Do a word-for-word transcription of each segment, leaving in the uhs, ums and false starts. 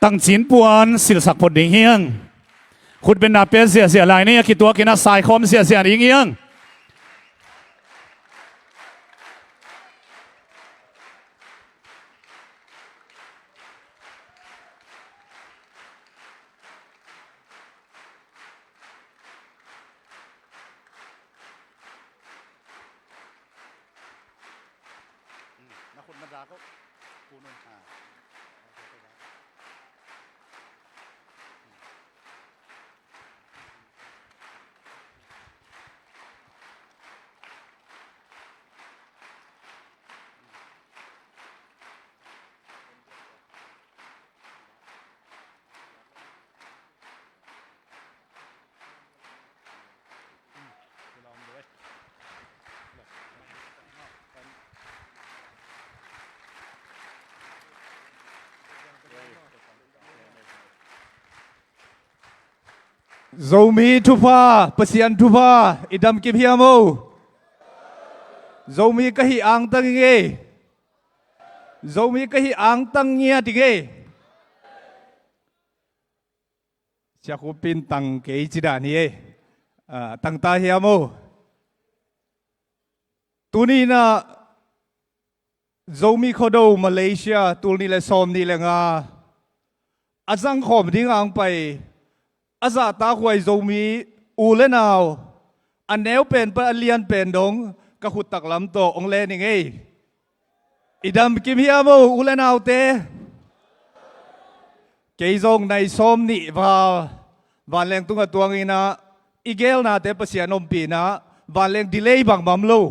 Tangcin puan silhsak phot ding hiang. Khutbenna pia ziahziah lai ni, a kituakin a saikhawm ziahziah ding hiang. Na khut na dak uh. Pu nun. Zomi thupha, Pasian thupha, i dam kim hiam o? Zomi ka hih angtang i ngei. Zomi ka hih angtang ngiat i ngei. Sia Khup in tang kei ci dan hi ei. Ah, tang ta hiam o? Tuni in ah Zomi Khuado Malaysia tul nih le sawm nih le nga a zangkhawm ding ang pai a zahtakhuai Zomi u le nau, a neu pen pan a lian pen dong ka khut taklam tawh hong len i ngei. I dam kim hiam o, u le naute? Kei zong nai sawm nih val vanleng tungah tuang in ah i geelnate Pasian ompih in ah vanleng delay bangmah om lo.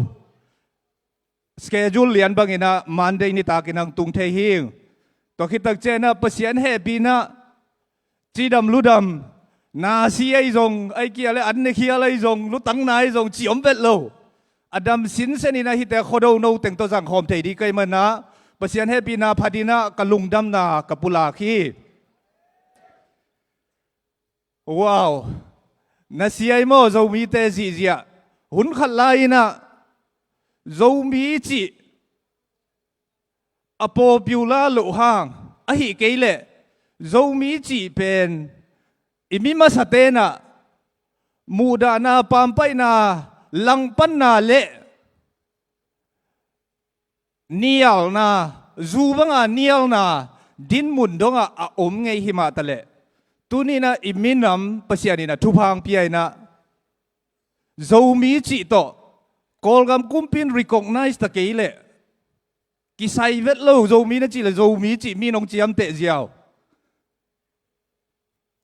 Schedule lian bangin ah Monday nitak in hong tung thei hi. Tua khit tak ciangin ah Pasian hehpihna, cidam ludam, na si ahi zong, ahih kei leh an ne khial ahi zong, lutang na ahi zong, cih om vet lo. A dam sinsen in ah hihte Khuado no teng tawh zangkhawm thei ding ka hih manin ah Pasian hehpihna phat in ah ka lungdamna ka pulak hi. Wow! Na si ahi maw, Zomite zihziah? Hun khat lai in ah Zomi cih a popular loh hang, ahih kei leh Zomi cih pen i mi masate in ah muhdahna, pampaihna, langpanna le nialna, zu banga nialna dinmun dongah a om ngei hi mah taleh, tuni in ah i minam Pasian in ah thupha hong pia in ah Zomi cih tawh Kawlgam kumpi in recognize ta kei leh kisai vet lo, Zomi na cih leh Zomi cih mi in hong ciamteh ziau.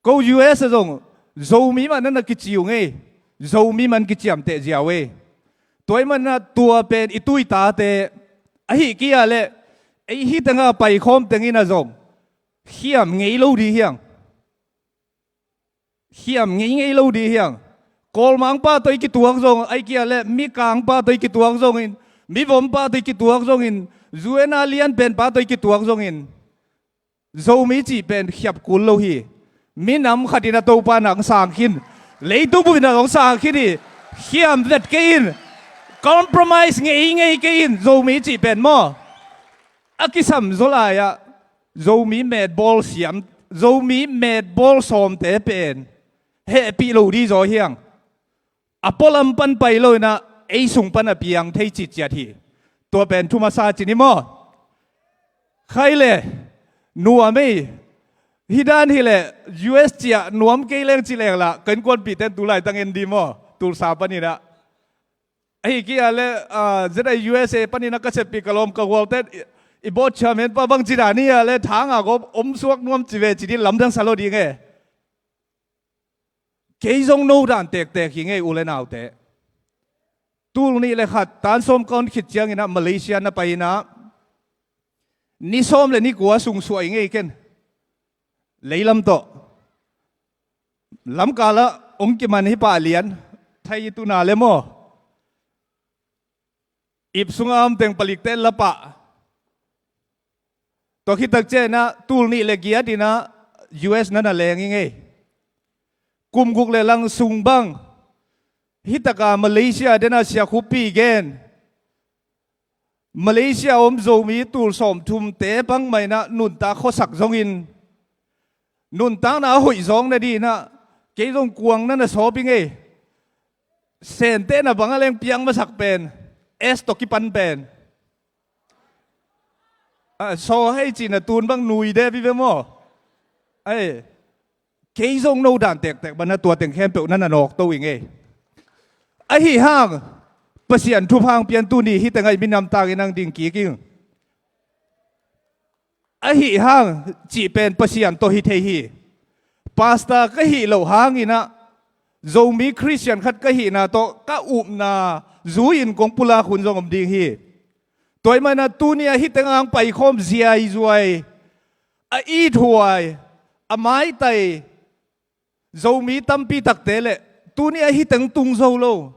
Ko U S ah zong Zomi mah na na kici uh ngei, Zomi mah na kiciamteh ziau ei. Tua ahih manin ah tua pen i tu i tate, ahih kei leh ei hih tengah paikhawm teng in ah zong khiam ngei lo ding hiang. Khiam ngei ngei lo ding hiang. Kawlmangpa tawh i kituak zong, ahih kei leh Mikangpa tawh i kituak zongin, Mivompa tawh i kituak zongin, U N a lianpenpa tawh i kituak zongin, Zomi cih pen khiap kul lo hi. Minam khat in ah Topa in ah hong sang khin, leitung bup in ah hong sang khin hi. Khiam vet kei in, compromise ngei ngei kei in, Zomi cih pen maw. A kisam zaw lai-ah Zomi metbawl siam, Zomi metbawl sawmte pen hehpih lo ding zaw hiang. A pualam pan pai lo in ah ei sung pan a piang thei citciat hi. Tua pen thu masa ci ni maw? Khai le nuam ei. Hih dan hi leh U S ciah nuam kei leng ci leng lah ka innkuanpihte in tu laitang en ding maw, Tulsa panin ah. Ahih kei leh, ah, Z I U S A panin ah ka seppih ka lawm ka gualte in, i board chairman pa bang ci dan hi a leh thang a gawp om suak nuam ci ve ci ding, lamdang sa lo ding e. Kei zong no dan tektek hi ngei, u le naute. Tul nih le khat tan sawm ka hon khit ciangin ah Malaysia na pai in ah ni sawm le ni kua sung suah hi ngei ken. Leilam tawh. Lamkal ah hong kiman hi pah lian. Thai i tuna le maw. Ip sungah a om teng palikte la pah. Tua khit tak ciangin ah tul nih le giat in ah U S na na leng hi ngei. Kum guk le lang sung bang hih takah Malaysia den a Sia Khup pi gen, Malaysia om Zomi tul sawmthumte bangmah in ah nuntak khuasak zongin, Nuntakna a hoih zawng na dih inah, kei zong kuang na na sawp ing ei. Sente na bang a leng piang masak pen, S tawh kipan pen. Ah, saw hei cihna tun bang nui de vive maw? Ai, kei zong no dan tektek bana tua teng khempeuh na na nawk to ing ei. Ahi hang, Pasian thupha hong pian tuni hih teng ah i minam tangin hong ding kik ing. Ahi hang cih pen Pasian tawh hi thei hi. Pastor ka hih loh hangin ah, Zomi Khristian khat ka hihna tawh ka upna zui-in kong pulak hun zong om ding hi. Tua ahih manin ah tuni-ah hih teng hong paikhawm ziaizuai, a ithuai, a maitai Zomi tampi takte leh tuni-ah hih teng tung zo lo.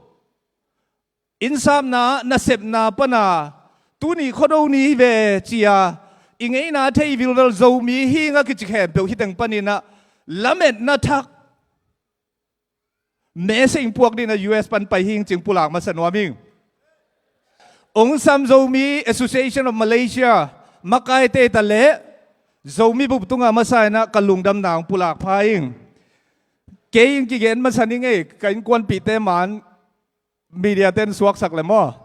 Innsapna, nasepna pana, tuni Khuado ni hi ve ci-a i ngeina thei vilvel Zomi hi ing a kici khempeuh hih teng panin ah lametna thak message hong puak dingin ah U S pan pai hi ing ci-in pulak masa nuam ing. Hong sam Zomi Association of Malaysia makaite ta leh Zomi bup tungah masa in ah ka lungdamna hong pulak pha ing. Kei in kigen masa ning ei, ka innkuanpihte man media ten suaksak le maw?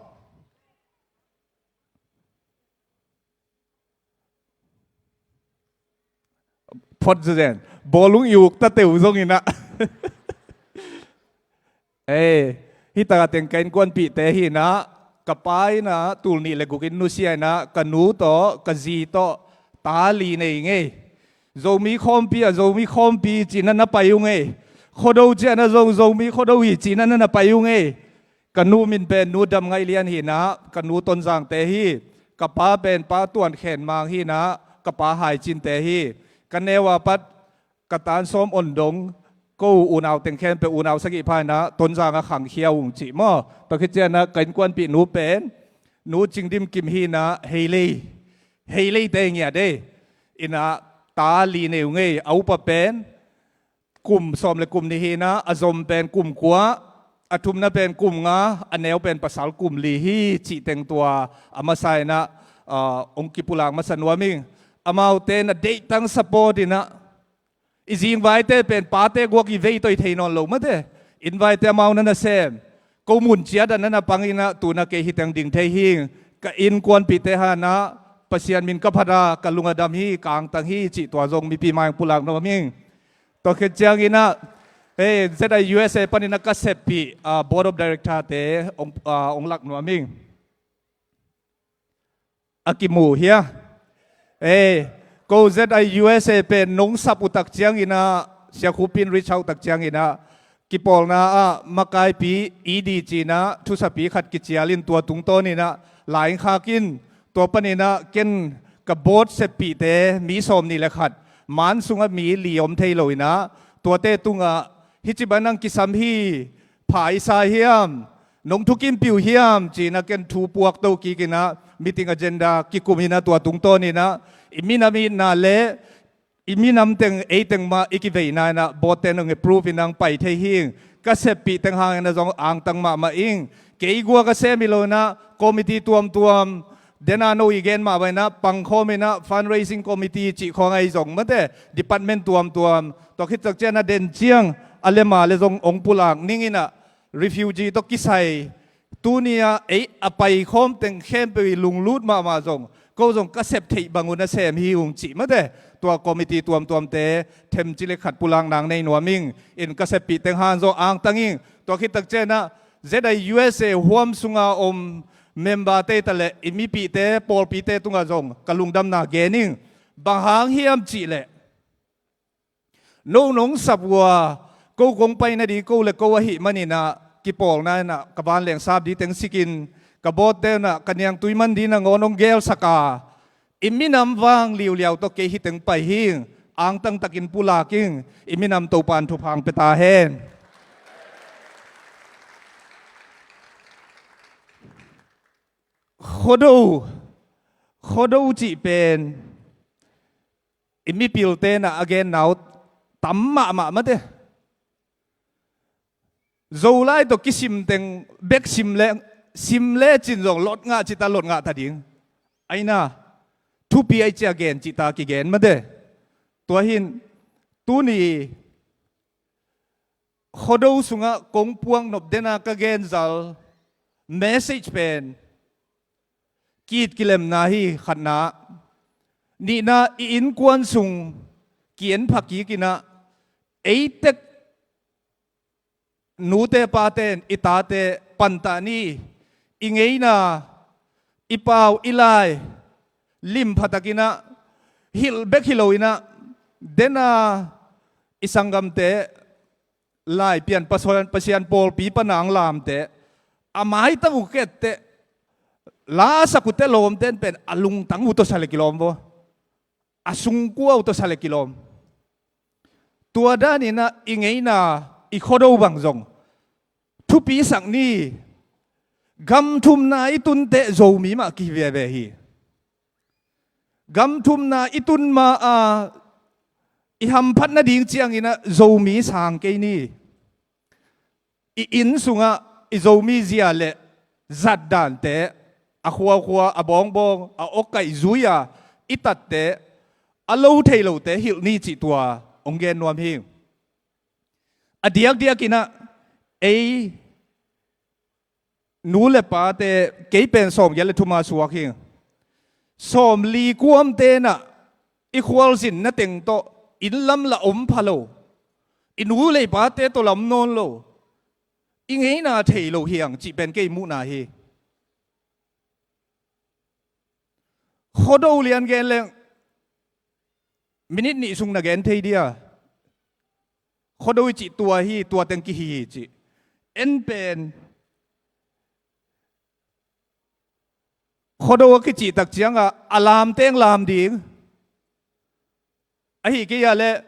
Phot zezen. Bawlung i uk ta teu zongin ah. Ei, hih takah teng ka innkuanpihte hi in ah, ka pa in ah tul nih le guk in nusia in ah, ka nu tawh, ka zi tawh, ta li nei ing ei. Zomi khawmpi ah Zomi khawmpi ci-in ah na pai ung ei. Khuado ciangin ah zong Zomi Khuado hi ci-in ah na na pai ung ei. Ka nu min pen Nu Dam Ngaih Lian hi in ah, ka nu Tonzangte hi. Ka pa pen Pa Tuan Khen Mang hi in ah, ka pa Hai Cinte hi. Ka neu a pat ka tan sawm on dong, ko unau teng khempeuh unau sagih pha in ah Tonzang ah khangkhia ung cih maw? Tua khit ciangin ah ka innkuanpih nu pen Nu Cing Dim Kim hi in ah, Heilei, Heileite ngiat ei. In ah ta li nei ung ei, a upa pen kum sawm le kum nih hi in ah, a zom pen kum kua, a thumna pen kum nga, a neu pen pasal kum li hi cih teng tua a masa in ah, ah, hong kipulak masa nuam ing. Amaute na deihtang support in ah, i zingvaite pen pate guak i vei toi thei nawn lo mate. Innvaite amau na na sem. Ko mun ciat ah na na pang in ah tu-in ah kei hih teng ding thei hi ing. Ka innkuanpihte hangin ah Pasian min ka phat a, ka lung a dam hi, ka angtang hi cih tua zong mipi mai-ah pulak nuam ing. Tua khit ciangin ah, eh, Z I U S A panin ah ka seppih, ah, Board of Director-te hong, ah, hong lak nuam ing. A kimu hia? Eh, ko Z I U S A pen nong sap uh tak ciangin ah, Sia Khup in reach out tak ciangin ah, kipawlna ah makaipi E D ci-in ah thusapi khat kicial in tua tungtawnin ah lai khak in, tua panin ah ken ka board seppihte mi sawm nih le khat, man sungah mi li om thei lo in ah, tuate tungah hih ci bang hong kisam hi, pha i sa hiam, nong thukimpih uh hiam ci-in ah ken thu puak to kik in ah, meeting agenda kikum in ah tua tungtawnin ah i minam itna le i minam teng, ei teng mah i kiveina in ah board-te'n hong approve in ah hong pai thei hi ing. Ka seppih teng hangin ah zong angtang mahmah ing. Kei guak a sem hi lo in ah committee tuamtuam, den a no i gen mah bang in ah pangkhawm in ah fundraising committee cih khawng ahi zong mate, department tuamtuam, tua khit tak ciangin ah den ciang a lem a leh zong hong pulak ning in ah, refugee tawh kisai, tuni-ah ei a paikhawm teng khempeuh i lunglut mahmah zong, ko zong ka sep theih bang un na sem hi ung cih mate, tua committee tuamtuamte themci le khat pulakna nei nuam ing. In ka seppih teng hangin zong angtang ing. Tua khit tak ciangin ah Z I U S A huam sunga om member-te ta leh i mipihte, pawlpite tungah zong ka lungdamna gen ing. Bang hang hiam cih leh, no nong sap uh a, ko kong pai nading ko le ko ahih manin ah kipawlna in ah ka vanleng sap ding teng sik in, ka board-te in ah ka niangtui man ding nangawn hong gelsak a, i minam vang liuliau tawh kei hih teng pai hi ing. Angtang takin pulak ing. I minam Topa'n thupha hong pia ta hen. Khuado, Khuado cih pen i mipilte in ah a genna uh tam mahmah mate. Zolai tawh kisim teng bek sim le, sim lecin zong lot ngah cih ta lot ngah ta ding. Ahi na, thupi ahi ciang gen cih ta kigen mate. Tua hi in Tuni Khuado sungah kong puak nop dena ka genzal message pen ki-it kilemna hi, khatna. Nihna, i innkuan sung ki-en pha kik inah, ei tek nute pate in i tate pantah ni. I ngeina, i pau, i lai lim phatak inah, hilh bek hi lo inah, dena i sanggamte, Laipian Pasian, Pasian pawlpi pana ang lamte, a maitang uh kette, la a sak uhte lawmte in pen a lungtang uh tawh sa le kilawm vaw. A sungkua uh tawh sa le kilawm. Tua daninah i ngeina, i Khuado bang zong thupi sak ni. Gam thumna i tun teh Zomi mah kihi veve hi. Gam thumna i tun ma-a i hamphat nading cianginah Zomi sang kei ni. I inn sungah i Zomi zia le zat dante, a khuakhua, a bawngbawng, a awkaih zui-a i tatte, a lo thei lote hilh ni cih tua hong gen nuam hi. A diakdiakinah ei nu le pate, kei pen sawmgiat le thuma suak hi. Sawmli kuamte inah i khualzinna teng tawh inn lam la om pha lo. I nu le i pate tawh lam nawn lo. I ngeina thei lo hi hang cih pen kei muhna hi. Khuado lian gen leng minit nih sung na gen thei dia. Khuado i cih tua hi, tua teng kihi hi cih. En pen Khuado a kicih tak ciangah a lam teng lam ding. Ahi kei a le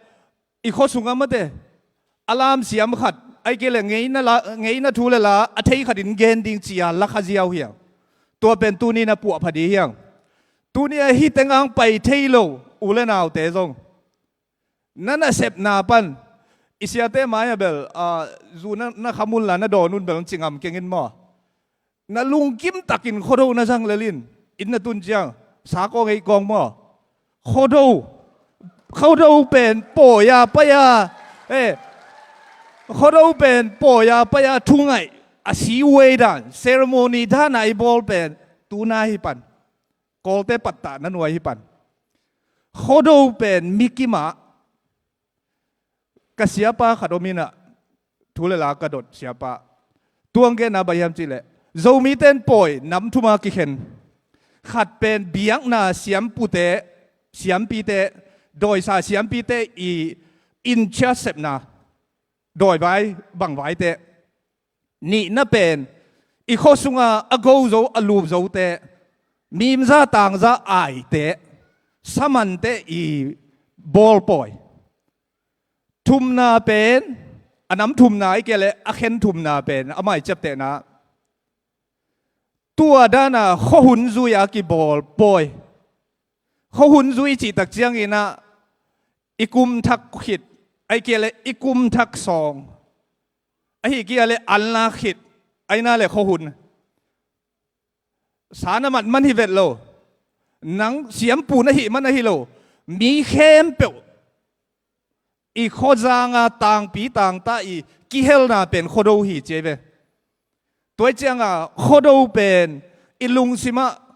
i khua sungah mate a lam siam khat, ahi kei le ngeina la, ngeina thu le la a thei khatin gen ding ci-a la kha ziau hi hang. Tua pen tuni na puah pha ding hi hang. Tuni a hih teng ang pai thei lo u le naute zong, na nasepna pan i siate mai-ah bel, a, zu na, na kham unla na dawn un bel ci ngam keng in maw? Na lungkim takin Khuado na zang lel in, inn na tun ciang sa kawng ei kawng maw? Khuado, Khuado pen pawi-a pai-a, eh, Khuado pen pawi-a pai-a thungaih, a si wei dan, ceremony dan a i bawl pen tuna hi pan. Kawlte pattah na nuai hi pan. Khuado pen mi kimah, ka siapa khat om inah, thu le la ka dot siapa. Tua hong genna bang hiam cihleh, Zomite in pawi nam thuma kikhen. Khat pen biakna siampute, siampite, dawisa siampite i in-charge sepna, dawivai, bangvaite. Nihna pen i khua sunga a go zo, a lup zote, mimza tangza aite, samante i bawl pawi. Thumna pen, a nam thumna i kei le a khen thumna pen a mai ciaptehna. Tua dana khuahun zui a kibawl pawi. Khuahun zui cih tak cianginah i kum thak khit, ahi kei le i kum thak sawng, ahi kei le an lak khit, aina le khuahun. Sa na mat man hi vet lo. Nang siampu na hih man ahi lo. Mi khempeuh i khuazanga tangpi tangta i kihelna pen Khuado hi ci ei ve. Tua hi cianga Khuado pen i lungsimah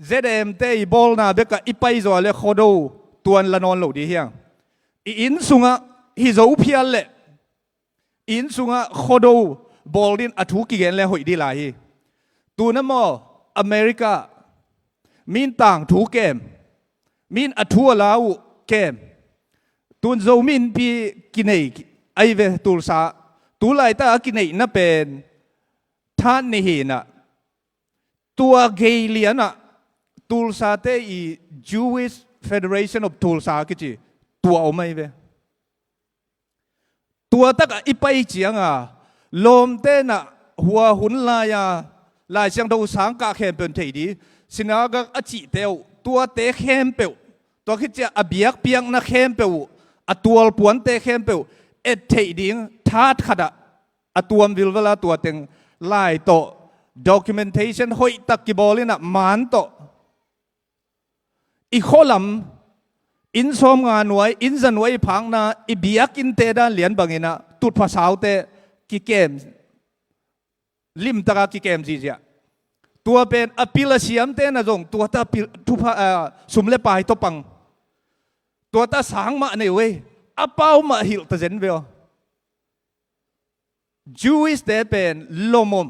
Z M te i bawlna bekah i paizaw le Khuado tuan la nawn lo dih hiang. I inn sungah hi zo phial leh inn sungah Khuado bawl din a thu kigen le hoih dih lai hi. Tuna maw, America min tangthu kem, min a thu a la uh kem. Tun Zomi Innpi kinei ahi ve Tulsa. Tu laita a kineihna pen than nihinah tua gei lianah Tulsate i Jewish Federation of Tulsa kici tua om ahi ve. Tua takah i pai cianga lawmte nah hua hun lai-a Lai Siangtho sangkah khempeuh in thei dih, sinagag a cihte uh, tuate khempeuh, tua khit ciah a biakpiakna khempeuh uh, a tualpuante khempeuh et theih ding that khatah a tuam vilvela tua teng lai tawh documentation hoihtak kibawl inah man tawh i khualam, Inn sawmnga nuai, inn za nuai i phakna, i biakinnte dan lian bangin ah tutphah saute kikem, limtaka kikem zihziah. Tua pen a pil a siamte na zong tuata pil, thupha, ah, sum le pai tawh pang. Tuata sang mah nei uh ei. A pau mah hilh ta zen ve aw. Jewish te pen lomom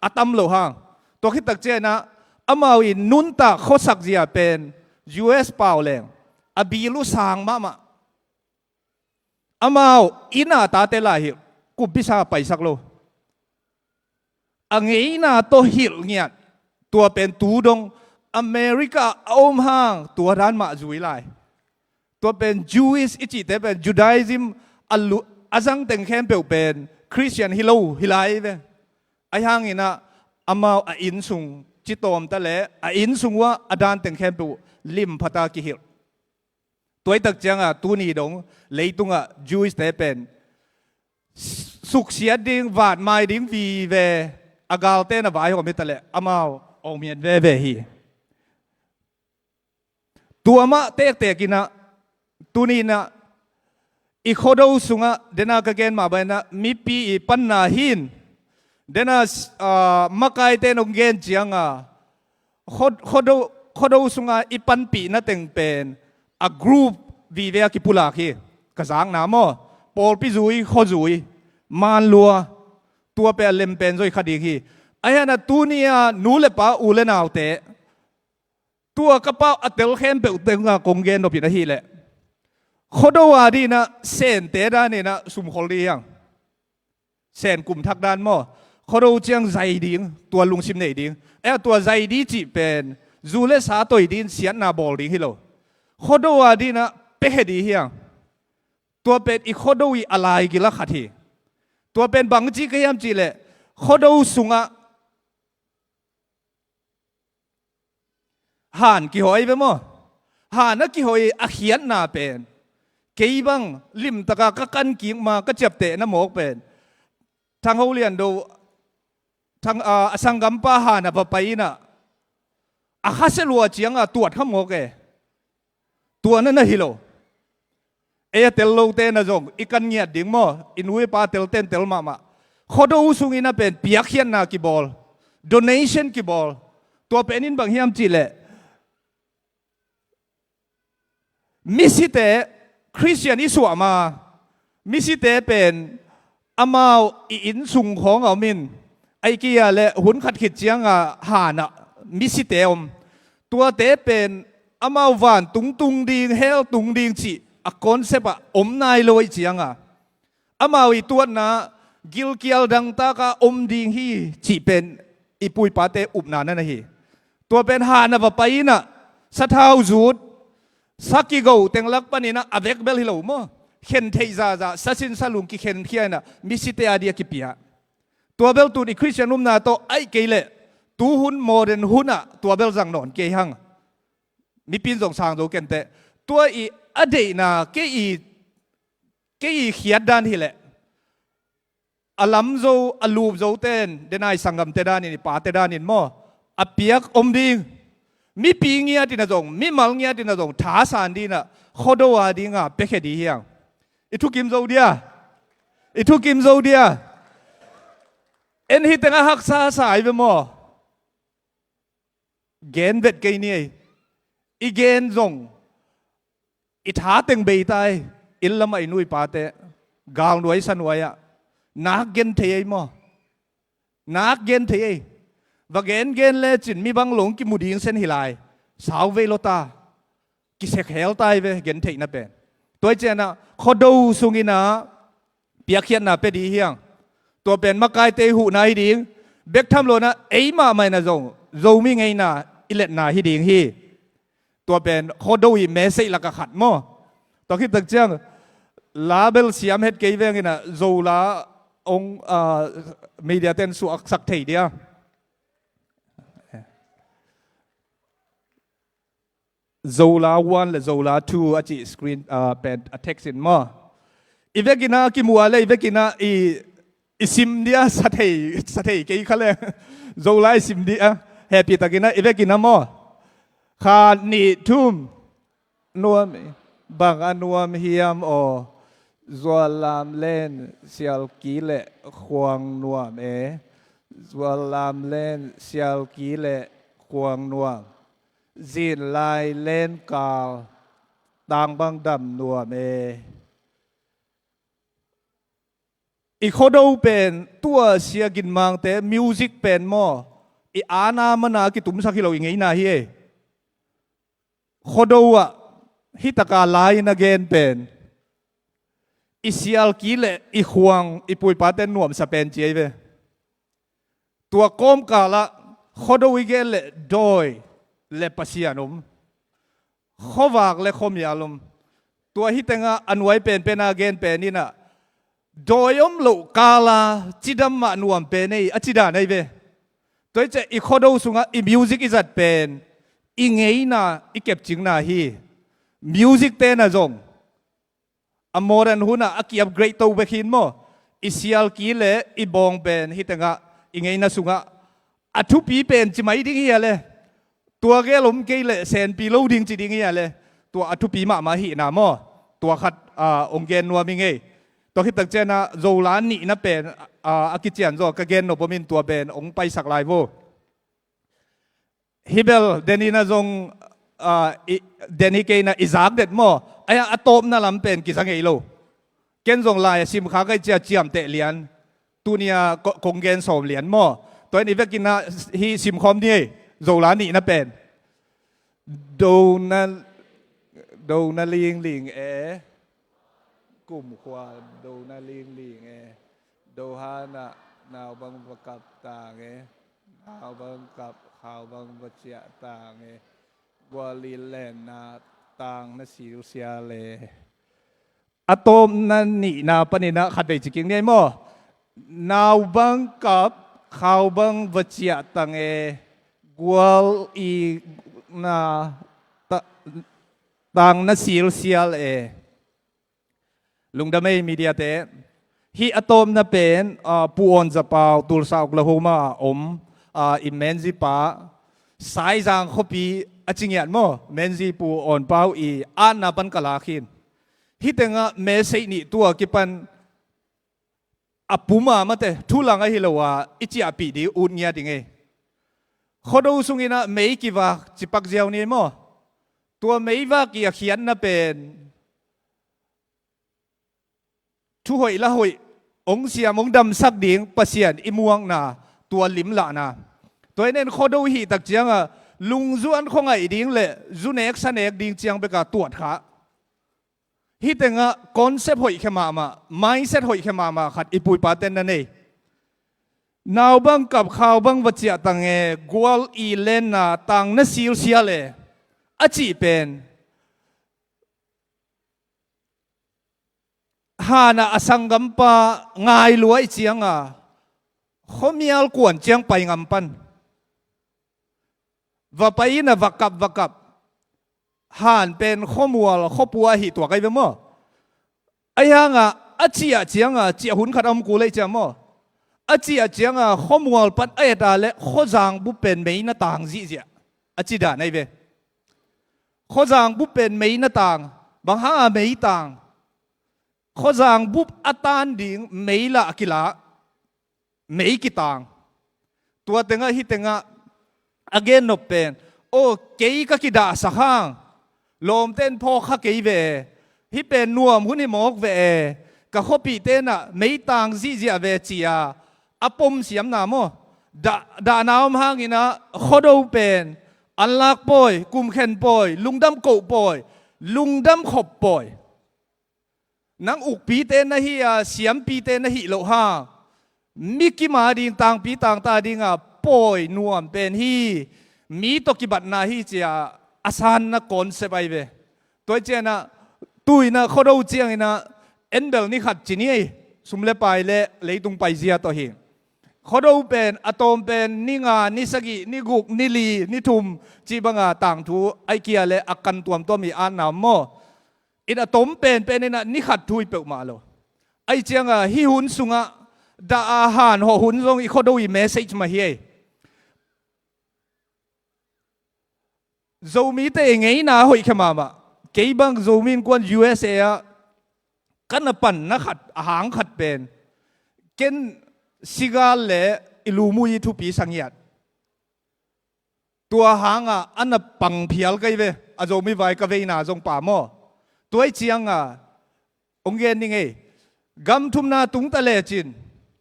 a tam lo hang. Tua khit tak ciangin ah amau i nuntak khuasak zia pen U S pau leng a bil uh sang mahmah. Amau inn a tate lai hilh, kumpisa paisak lo. A ngeina tawh hilh ngiat, tua pen tu dong America a om hang tua dan mah zui lai. Tua pen Jewish i cihte pen Judaism a lu-, a zang teng khempeuh pen Christian hi lo hi lai ve. Ahi hangin ah amau a inn sung citawmta le a inn sung uah a dan teng khempeuh limphata kihilh. Tua hi tak cianga tuni dong leitungah Jewish te pen suksiat ding, vatmai ding vive a galte na vaihawm hi taleh amau awngmian veve hi. Tua mah tektek inah tuni inah i khuado sungah dena ka gen mah bang inah mipi i panna hin dena, ah, makaite nong gen cianga khuado, khuado sunga i panpihna teng pen a group vive a kipulak hi. Ka zakna maw, pawlpi zui, khua zui, man lua, tua pen a lem pen zoi kha ding hi. Ahi hangin ah tuni a nu le pa, u le naute, tua ka pau a tel khempeuh tengah kong gen nopin ahileh khuado a dinah sente daninah sumkhol ding hiang. Sen kum thak dan maw? Khuado ciang zai ding, tua lungsim nei ding. Ahi a tua zai ding cih pen zu le sa toi ding, siatna bawl ding hi lo. Khuado a dinah piakhia ding hiang. Tua pen i khuado i a laigil a khat hi. Tua pen bangci ka hiam cihleh khuado sungah han kihawi ve maw? Han a kihawi a khiatna pen kei bang limtaka ka kan kik ma ka ciaptehna mawk pen Thang Ho Lian Do, Thang, a, a sanggampa han a va pai inah a khasia lua cianga tuat kha mawk e. Tua na na hi lo. Ei a tel lote na zong i kan ngiat ding maw? I nu i pa telten tel mahmah. Khuado sungin a pen piakkhiatna kibawl, donation kibawl. Tua pen in bang hiam cihleh misite, Christian i suah ma misite pen amau i inn sung khawng a om in, ahi kei a le hun khat khit cianga hanah misite om. Tuate pen amau vantung tung ding, hell tung ding cih a concept ah om nai lo ahi cianga amau i tuatna gilkial dangtaka om ding hi cih pen i pu i pate upna na na hi. Tua pen han a va pai inah sathau zut, sa kigo tenglak paninah a vekbel hi lo maw? Khen theih zahzah, sasin salung kikhenkhia inah misite a dia kipia. Tua bel tun i Christian upna tawh ahi kei leh tuhun modern hunah tua bel zang nawn kei hang. Mipi in zong sang zo kenteh. Tua i a deihna kei i, kei i khiat dan hileh a lam zo, a lup zoten dena i sanggamte danin, i pate danin maw? A piak om ding. Mipi ngiatin a zong, mimal ngiatin a zong thasan dinah khuado a dinga piakhia ding hiang. I thukim zo dia? I thukim zo dia? En hi tengah haksa sa i ve maw? Gen vet kei ni ei. I gen zong i tha teng bei ta ei. Inn lamah i nu i pate galnuai sanuai ah nak gen thei ei maw? Nak gen thei ei. Va gen gen lecin mi bang long kimu ding sen hi lai. Sau vei lo ta. Kisek hel ta ei ve gen theihna pen. Tua hi cianah khuado sunginah piakkhiatna pia ding hiang. Tua pen makaite i huhna hi ding. Bek tham lo inah ei mahmah inah zong Zomi ngeina i letna hi ding hi. Tua pen khuado i message laka khat maw? Tua khit tak ciang la bel siam het kei veng inah Zo la ong, ah, media ten suaksak thei dia. Zo la one le Zo la two a cih screen, ah, pen a text in maw? I vekinah kimuh a le i vekinah i, i sim dia sa thei, sa thei kei kha le. Zo la i sim dia hehpih takinah i vekinah maw? Khat nih thum. nuam, bang a nuam hiam aw. Zuallam len sialki le khuang nuam e. Zuallam len sialki le khuang nuam. Zinlai len kal tang bang dam nuam e. I Khuado pen tua Sia Gin Mangte music pen maw, i ana mana kitumsak hi lo, i ngeina hi e. Khuado ah hih taka lai na gen pen i sialki le i khuang i puipate nuamsa pen ci ei ve. Tua kawmkal ah Khuado i gen le dawi le Pasian om, khuavak le khuamial om. Tua hih tengah a nuai penpen a gen pen in ah dawi om loh kal a cidam mah nuam pen ei, a ci dan ei ve. Tua hi ciah i Khuado sungah i music i zat pen i ngeina, i kepcingna hi. Music te na zong a modern hun ah a ki-upgrade to bek hi in maw, i sialki le i bawng pen hih tengah i ngeina sungah a thupi pen ci mai ding hi a le, tua gel om kei le senpi lo ding ci ding hi a le, tua a thupi mahmah hihna maw, tua khat, ah, ong gen nuam i ngei. Tua khit tak ciangin ah Zola nihna pen, ah, a kician zaw ka gen nop om in tua pen ong paisak lai vo. Hih bel den in ah zong, ah, i, den hi kei in ah i zak det maw. Ai-a a tawpna lam pen kiza ngei lo. Ken zong lai a sim kha ka hih ciah ciamteh lian. Tuni a ko-, kong gen sawm lian maw. Tua in i vekin ah hih sim khawm ni ei. Zola nihna pen. Do na, do na lingling e. Kumkhua do na lingling e. Do han ah nau bang va kap tang e. Nau bang kap, khau bang va ciah tang e. Gual i lenna tang na silsial e. A tawpna nihna panin ah khatvei ci kik ni ei maw. Nau bang kap, khau bang va ciah tang e. Gual i na ta-, tang na silsial e. Lungdam ei, media te. Hih a tawpna pen, ah, Pu Awn Za Pau, Tulsa, Oklahoma a om, ah, i Menzies pa, Saizang khuapi a ci ngiat maw, Menzies Pu Awn Pau i atna pan ka lak hi in. Hih tengah message nih tua kipan a pum a mate, thu lang ahi lo a i ciahpih ding ut ngiat i ngei. Khuado sungin ah mei kivak ci pak ziau ni ei maw. Tua meivak i a khiatna pen thu hoih la hoih, ong siam ong damsak ding Pasian i muakna, tua limlahna. Tua hi in Khuado hih tak ciangin lungzuan khua ngaih ding le zu nek sa nek ding ciang bek a tuat kha. Hih tengah concept hoih khia mahmah, mindset hoih khia mahmah khat i puipate'n na nei. Nau bang kap, khau bang va ciah tang e, gual i lenna tang na silsial e, a cih pen han ah a sanggampa ngai lua i ciangin khuamial kuan ciang pai ngam pan. Va pai in ah va kap, va kap. Han pen khuamual, khuapua ahi tuak ahi ve maw. Ahi hangin a ciah ciangin, ciah hun khat a om kul ahi ciang maw, a ciah ciangin khuamual pan a et a leh khuazang bup pen mei na tang zihziah, a ci dan ahi ve. Khuazang bup pen mei na tang, bang hangin mei tang? Khuazang bup a tan ding mei lah a kilah, mei kitang. Tua tengah, hih tengah a gen nop pen, aw, kei ka kidahsak hang, lawmte'n phawk kha kei ve e, hih pen nuam hun hi mawk ve e, ka khuapihte in ah mei tang zihziah ve, ci-a a pom siamna maw. Dah, dahna om hangin ah Khuado pen anlak pawi, kumkhen pawi, lungdam koh pawi, lungdam khop pawi. Nang ukpite na hi a, siampite na hih loh hang, mi kim a ding, tangpi tangta dingin pawi nuam pen hi, mi tawh kibatna hi, ci-a a sanna concept ahi ve. Tua hi ciangin ah, tu-in ah Khuado ciangin ah en bel ni khat ci ni ei, sum le pai le leitung paizia tawh hi. Khuado pen a tawm pen ni nga, ni sagih, ni guk, ni li, ni thum cih bangin tangthu ahi kei a leh a kan tuamtuam hi, atna om maw. In a tom penpen in ah ni khat thu hi peuhmah lo. Ahi ciangin hih hun sungah dah a han hawh hun zong i Khuado i message mah hi ei. Zomite i ngeina hoih khia mahmah. Kei bang Zomi Innkuan U S A ah ka na panna khat, a hang khat pen, ken sigal le i lumui thupi sa ngiat. Tua hanga a na pang phial kei ve, a Zomi vai ka veina zong pa maw. Tua ih cianga hong gen ning ei. Gam thumna tungta lecin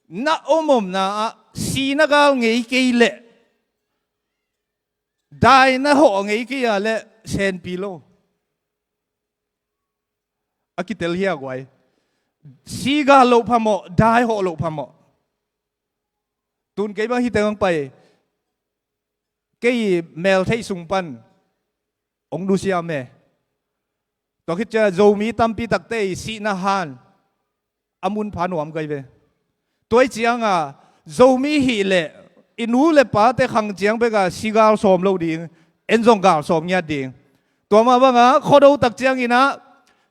na om omna ah sihna gal ngei kei leh, daina hawh ngei kei a leh senpi lo. A kitel hi a guai. Sigal loh phamawh, dai hawh loh phamawh. Tun kei bang hite hong pai, kei meltheih sung pan hong nusiam e. Tua khit ciang Zomi tampi takte i sihna han a mun pha nuam kei ve. Tua ih cianga Zomi hih leh i nu le pate khang ciang beka sigal sawm lo ding, en zong gal sawm ngiat ding. Tua mah banga khuado tak cianginah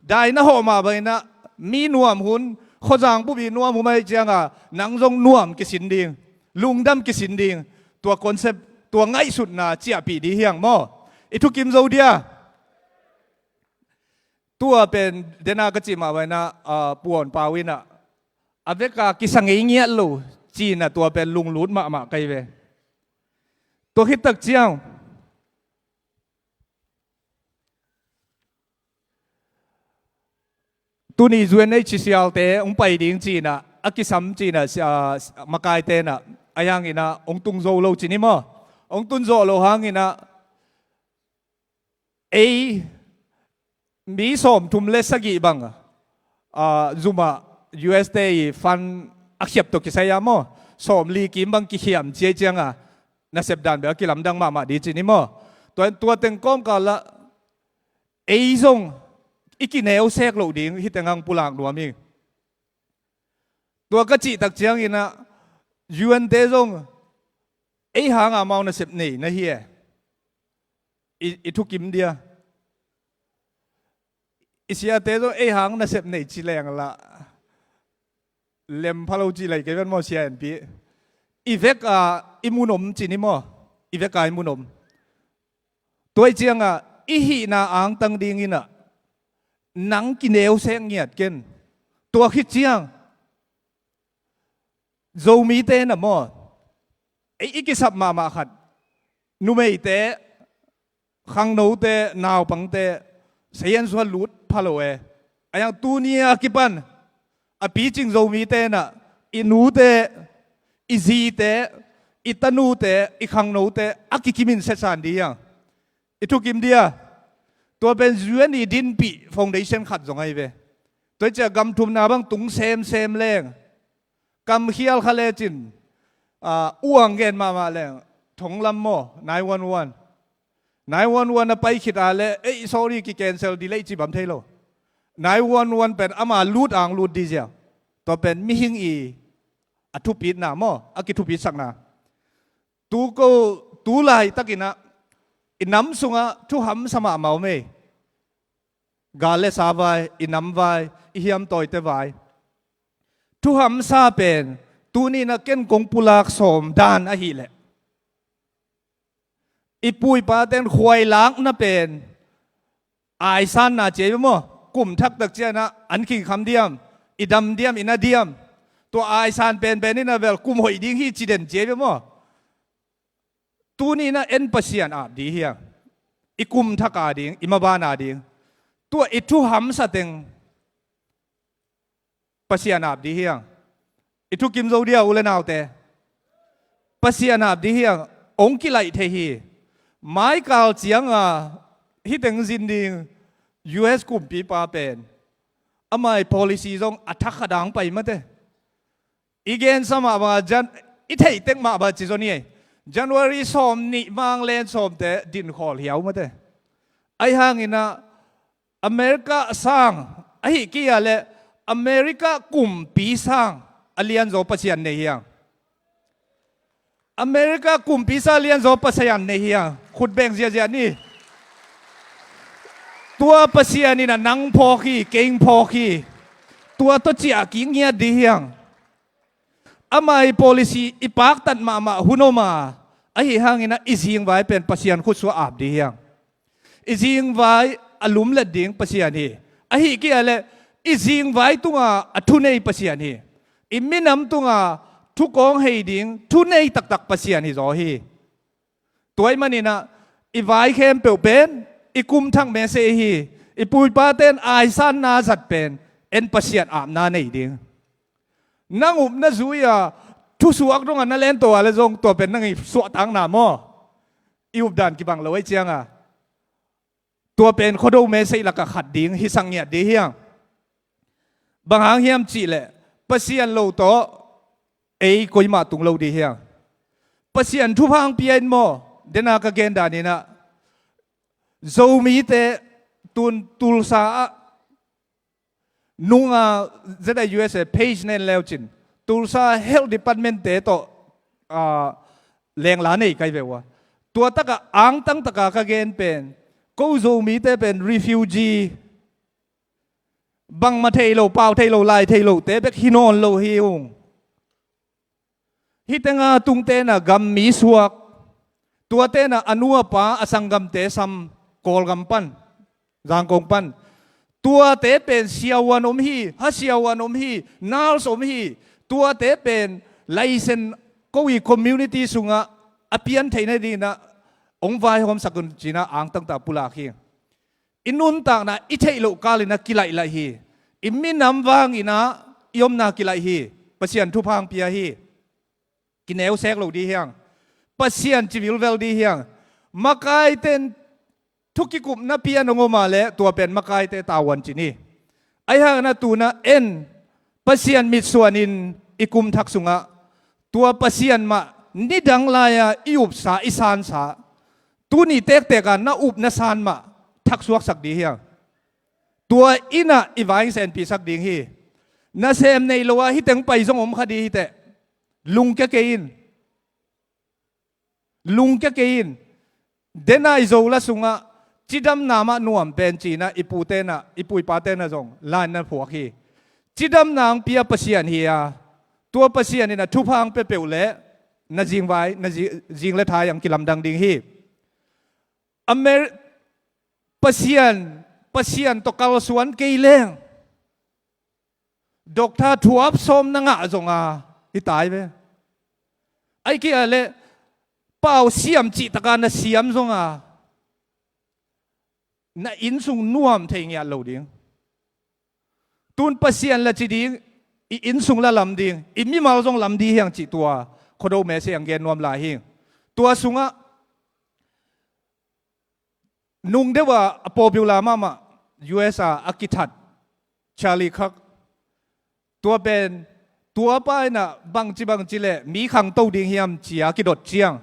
daina hawh mah banginah mi nuam hun, khuazang bupi nuam hun aih cianga nang zong nuam kisin ding, lungdam kisin ding. Tua concept, tua ngaihsutna ciahpih dih hiang maw. I thukim zo dia. Tua pen dena ka cih mah banginah, ah, puan pau inah a veka kisa ngei ngiat lo cinah tua pen lunglut mahmah kei ve. Tua khit tak ciang tuni U N H C R te hong pai ding cinah a kisam cinah, ah, makaite inah a hianginah hong tung zo lo cin hi maw. Hong tun zawh lo hanginah ei mi sawmthum le sagih bang, ah, zumah U S te i fund a khiap tawh kisai a maw, sawmli kim bang kikhiam ciai cianga nasep dan bel a kilamdang mahmah dih cin hi maw. Tua, tua teng kawmkalah ei zong i kineu sek loh ding hih teng hang pulak nuam hi. Tua ka cih tak cianginah U N te zong ei hanga amau nasep nei na hi e. I, i thukim dia. I siate zong ei hang nasep nei ci leng lah lem pha lo ci lei kei ven maw, sia enpi. I veka i mun om cin hi maw. I veka i mun om. Tua ih cianga i hihna angtang dinginah nang kineu sek ngiat ken. Tua khit ciang Zomite na maw, ei i kisap mahmah khat, numeite, khangnote, naupangte, sayan sua lut pha lo e. A yang tuni a kipan a picing Zomite na i nute, i zite, i tanute, i khangnote a kikimin setsan dih hiang. I thukim dia. Tua pen U N i dinpih foundation khat zong ahi ve. Tua cia gam thumna bang tung semsem leng, kam khial kha lecin, ah, uang gen mahmah leng, thonglam maw, nine one one. Nine one one a pai khit a le, ei, sorry, ki cancel dih lei ci bam thei lo. Nine one one pen ama lut ang lut dih zia. Tua pen mihing i a thupitna maw, a kithupitsakna. Tu ko, tu laitakinah i nam sungah thuhamsa mahmah om ei. Gal le sa vai, i nam vai, i hiamtawite vai. Thuhamsa pen tuninah ken kong pulak sawm dan ahileh, i puipaten khuailakna pen aisanna ci ei ve maw? Kum thaktak cianah an khingkham diam, i dam diam, i na diam. Tua aisan penpen inah vel kum hoih ding hi ci den ci ei ve maw? Tuninah en Pasian ap dih hiang. I kum thak a ding, i maban a ding. Tua i thuhamsa teng Pasian ap dih hiang. I thukim zo dia u le naute. Pasian ap dih hiang. Ong kilaih thei hi. Maikal cianga hiteng zin ding U S kumpipa pen, amai policy zong a thakha dang pai mate. I gensa mah banga Jan-, i theihtek mah banga ci zon hi ei. January sawm nih mang len sawmte dinkhawl hiau mate. Ahi hanginah America sang ahi kia le America kumpi sang a lianzaw Pasian nei hiang. America kumpi sang a lianzaw Pasian nei hiang. Khut beng ziazia ni. Tua Pasian inah nang phawk hi, keng phawk hi. Tua tawh ciah kik ngiat dih hiang. Amai policy i paktat mahmah hun om a, ahi hanginah i zingvai pen Pasian khutsuah ap dih hiang. I zingvai a lumlet ding Pasian hi. Ahih kei leh i zingvai tunga a thunei Pasian hi. I minam tunga thukawng hei ding thunei taktak Pasian hi zaw hi. Tua ahih maninah i vai khempeuh pen i kum thak mese hi. I puipate in aisanna zat pen en Pasian apna nei ding. Nang upna zui-a thusuak dongah na lento a le zong tua pen nang i suahtakna maw? I updan kibang lo ahi cianga tua pen Khuado message lakah khat ding hisak ngiat ding hiang. Bang hang hiam cihleh Pasian lo tawh ei koimah tung lo ding hiang. Pasian thupha hong pia in maw? Dena ka gen daninah Zomite tun Tulsa ah nunga Z I U S A page nen leucin Tulsa Health Department te tawh lengla nei kai ve uh a. Tua takah angtang taka ka gen pen ko Zomite pen refugee, bangmah thei lo, pau thei lo, lai thei lo te bek hi nawn lo hi ung. Hih tenga tungtena gam mi suak, tuatena a nu a pa a sanggamte sam Kawlgam pan, Zangkong pan. Tuate pen siavuan om hi, ha siavuan om hi, nurse om hi. Tuate pen laisen ko i community sungah a pian theihna dinah hong vaihawmsak un cinah angtangta pulak hi. I nuntakna i theih loh kalinah kilaih laih hi. I minam vanginah i omna kilaih hi. Pasian thupha hong pia hi. Kineu sek lo ding hiang. Pasian ci vilvel ding hiang. Makaite in thu kikupna pian hong om a leh tua pen makaite tavuan cin hi. Ahi hangin a tunah en Pasian mitsuanin i kum thak sungah tua Pasian mah nidang lai-a i upsa i sansa tuni tektek a na up na san mah thaksuaksak ding hiang. Tua innah i vai hong senpihsak ding hi. Nasem nei lo a hih teng pai zong om kha ding hi teh. Lungkia kei in. Lungkia kei in. Dena i Zola sungah cidamna mah nuam pen cinah i putenah, i puipatenah zong lain na phuak hi. Cidamna hong pia Pasian hi a, tua Pasian innah thupha hong pia peuh leh na zingvai, na zi-, zing le thai hong kilamdang ding hi. Amer-, Pasian, Pasian tawh kalsuan kei leng Doctor thuap sawm na ngah zonga hi tai ve. Ai kia le pau siam cihtaka na siam zonga na innsung nuam thei ngiat lo ding. Tun Pasian la ci ding, i innsung la lam ding, i mimal zong lam ding hiang cih tua Khuado mese ang gen nuam lai hi. Tua sungah nung deuh a popular mahmah U S a a kithat Charlie Kirk, tua pen tua pa inah bangci bangci le mi khangto ding hiam cia kidot ciang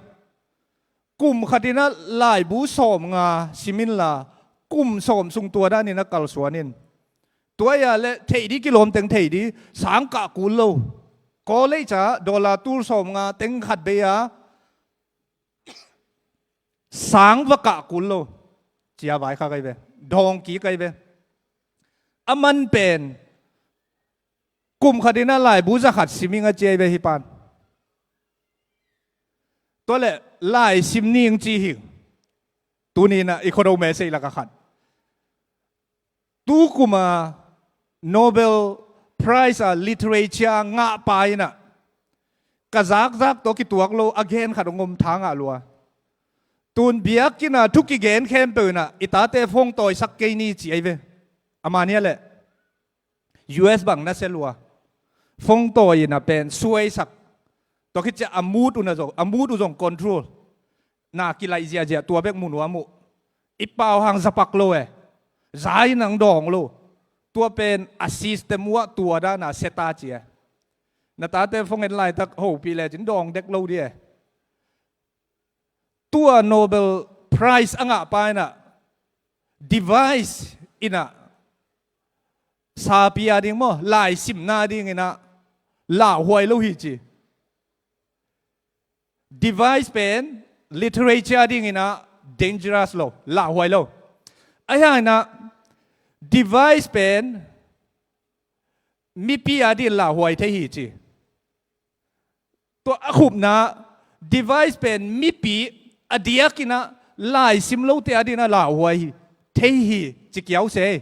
kum khat inah laibu sawm nga sim inla kum sawm sung tua dan inah kalsuan in. Tua ia le theih dih kilawm teng theih dih sang kah kul lo. College ah dollar tul sawm nga teng khat bei a sang va kah kul lo. Cia vai kha kai ve. Dawng kik kai ve. A man pen kum khat inah laibu za khat sim ing a cia i ve hi pan. Tua le lai sim ning ci hi. Tuni inah i Khuado mese lakah khat. Tukuma Nobel Prize a literature ngah pa inah ka zakzak tawh kituak lo a gen khat hong om tha ngah lua. Tun biakinn a thu kigen khempeuh inah i tate phone tawisak kei ni ci ai ve. A mania le U S bang na sia lua. Phone tawi inah pen suaisak. Tua khit ciah a mood uh na zong, a mood uh zong control. Na kilaih ziahziah tua bek mu nuam uh. I pau hang zapak lo e. Za in ang dawng lo. Tua pen a system uh ah tua dana seta ci e. Na tate phone en laitak hopih lecin dawng dek lo di e. Tua Nobel Prize a ngah pa inah device inah sapi a ding maw laisimna ding inah lauhuai lo hi ci. Device pen literature ding inah dangerous lo, lauhuai lo. Ahi hangin ah device pen mipi a ding lauhuai thei hi ci. Tua a khupna device pen mipi a diakin ah laisim lote a ding inah lauhuai hi. thei hi ci kiau se.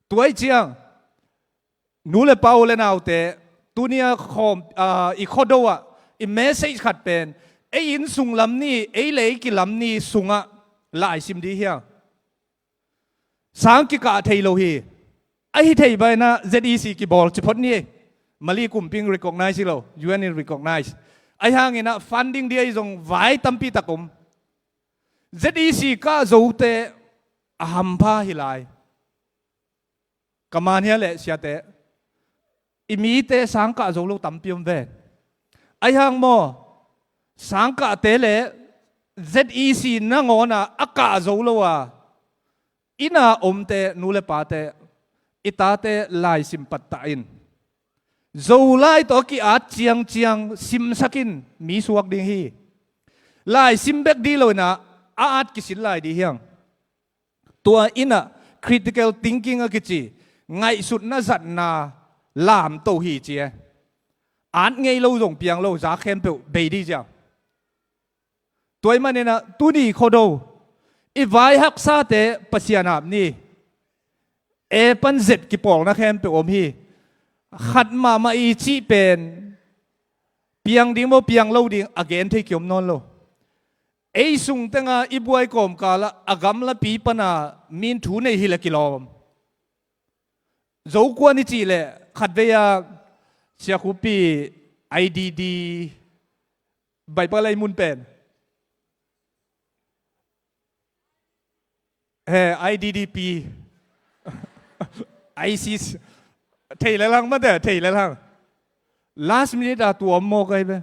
Tua i ciang nu le pa u le naute, tunia khawm, ah, i khuado ah i message khat pen ei inn sung lam ni, ei le ei kilam ni sungah laisim dih hiang. Sang kikah thei lo hi. Ahi thei baina Z E C kibawl ci phot ni. Mali kumping recognize hi lo, U N in recognize. Ahi hanginah funding dih ahi zong vai tampi tak om. Z E C kah zote a hampha hi lai. Ka man hia le siate, i mite sang kah zo lo tampi om ven. Ahi hang maw, sang kahte le Z E C nangawnah a kah zo lo a, inn a omte, nu le pate, i tate laisim pattah in. Zolai tawh a ki-at ciangciang simsak in, mi suak ding hi. Laisim bek dih lo inah a at kisin lai dih hiang. Tua innah critical thinking a kici ngaihsutna zatna lamto hi ci e. At ngei lo zong piang lo, za khempeuh bei dih ziau. Tua i maninah tuni khuado i vai haksate Pasian ap ni. E pan Z kipawlna khempeuh om hi. Khat mahmah i cih pen piang ding maw, piang lo ding a gen thei kiom nawn lo. Ei sung tenga i buai kawmkalah a gamlapi pana min thu nei hi le kilawm. Zokuan i cih leh khatvei a Sia Khupi I D D baipalai mun pen he I D D P ISIS thei le lang mate, thei le lang. Last minute a tuam maw kai be.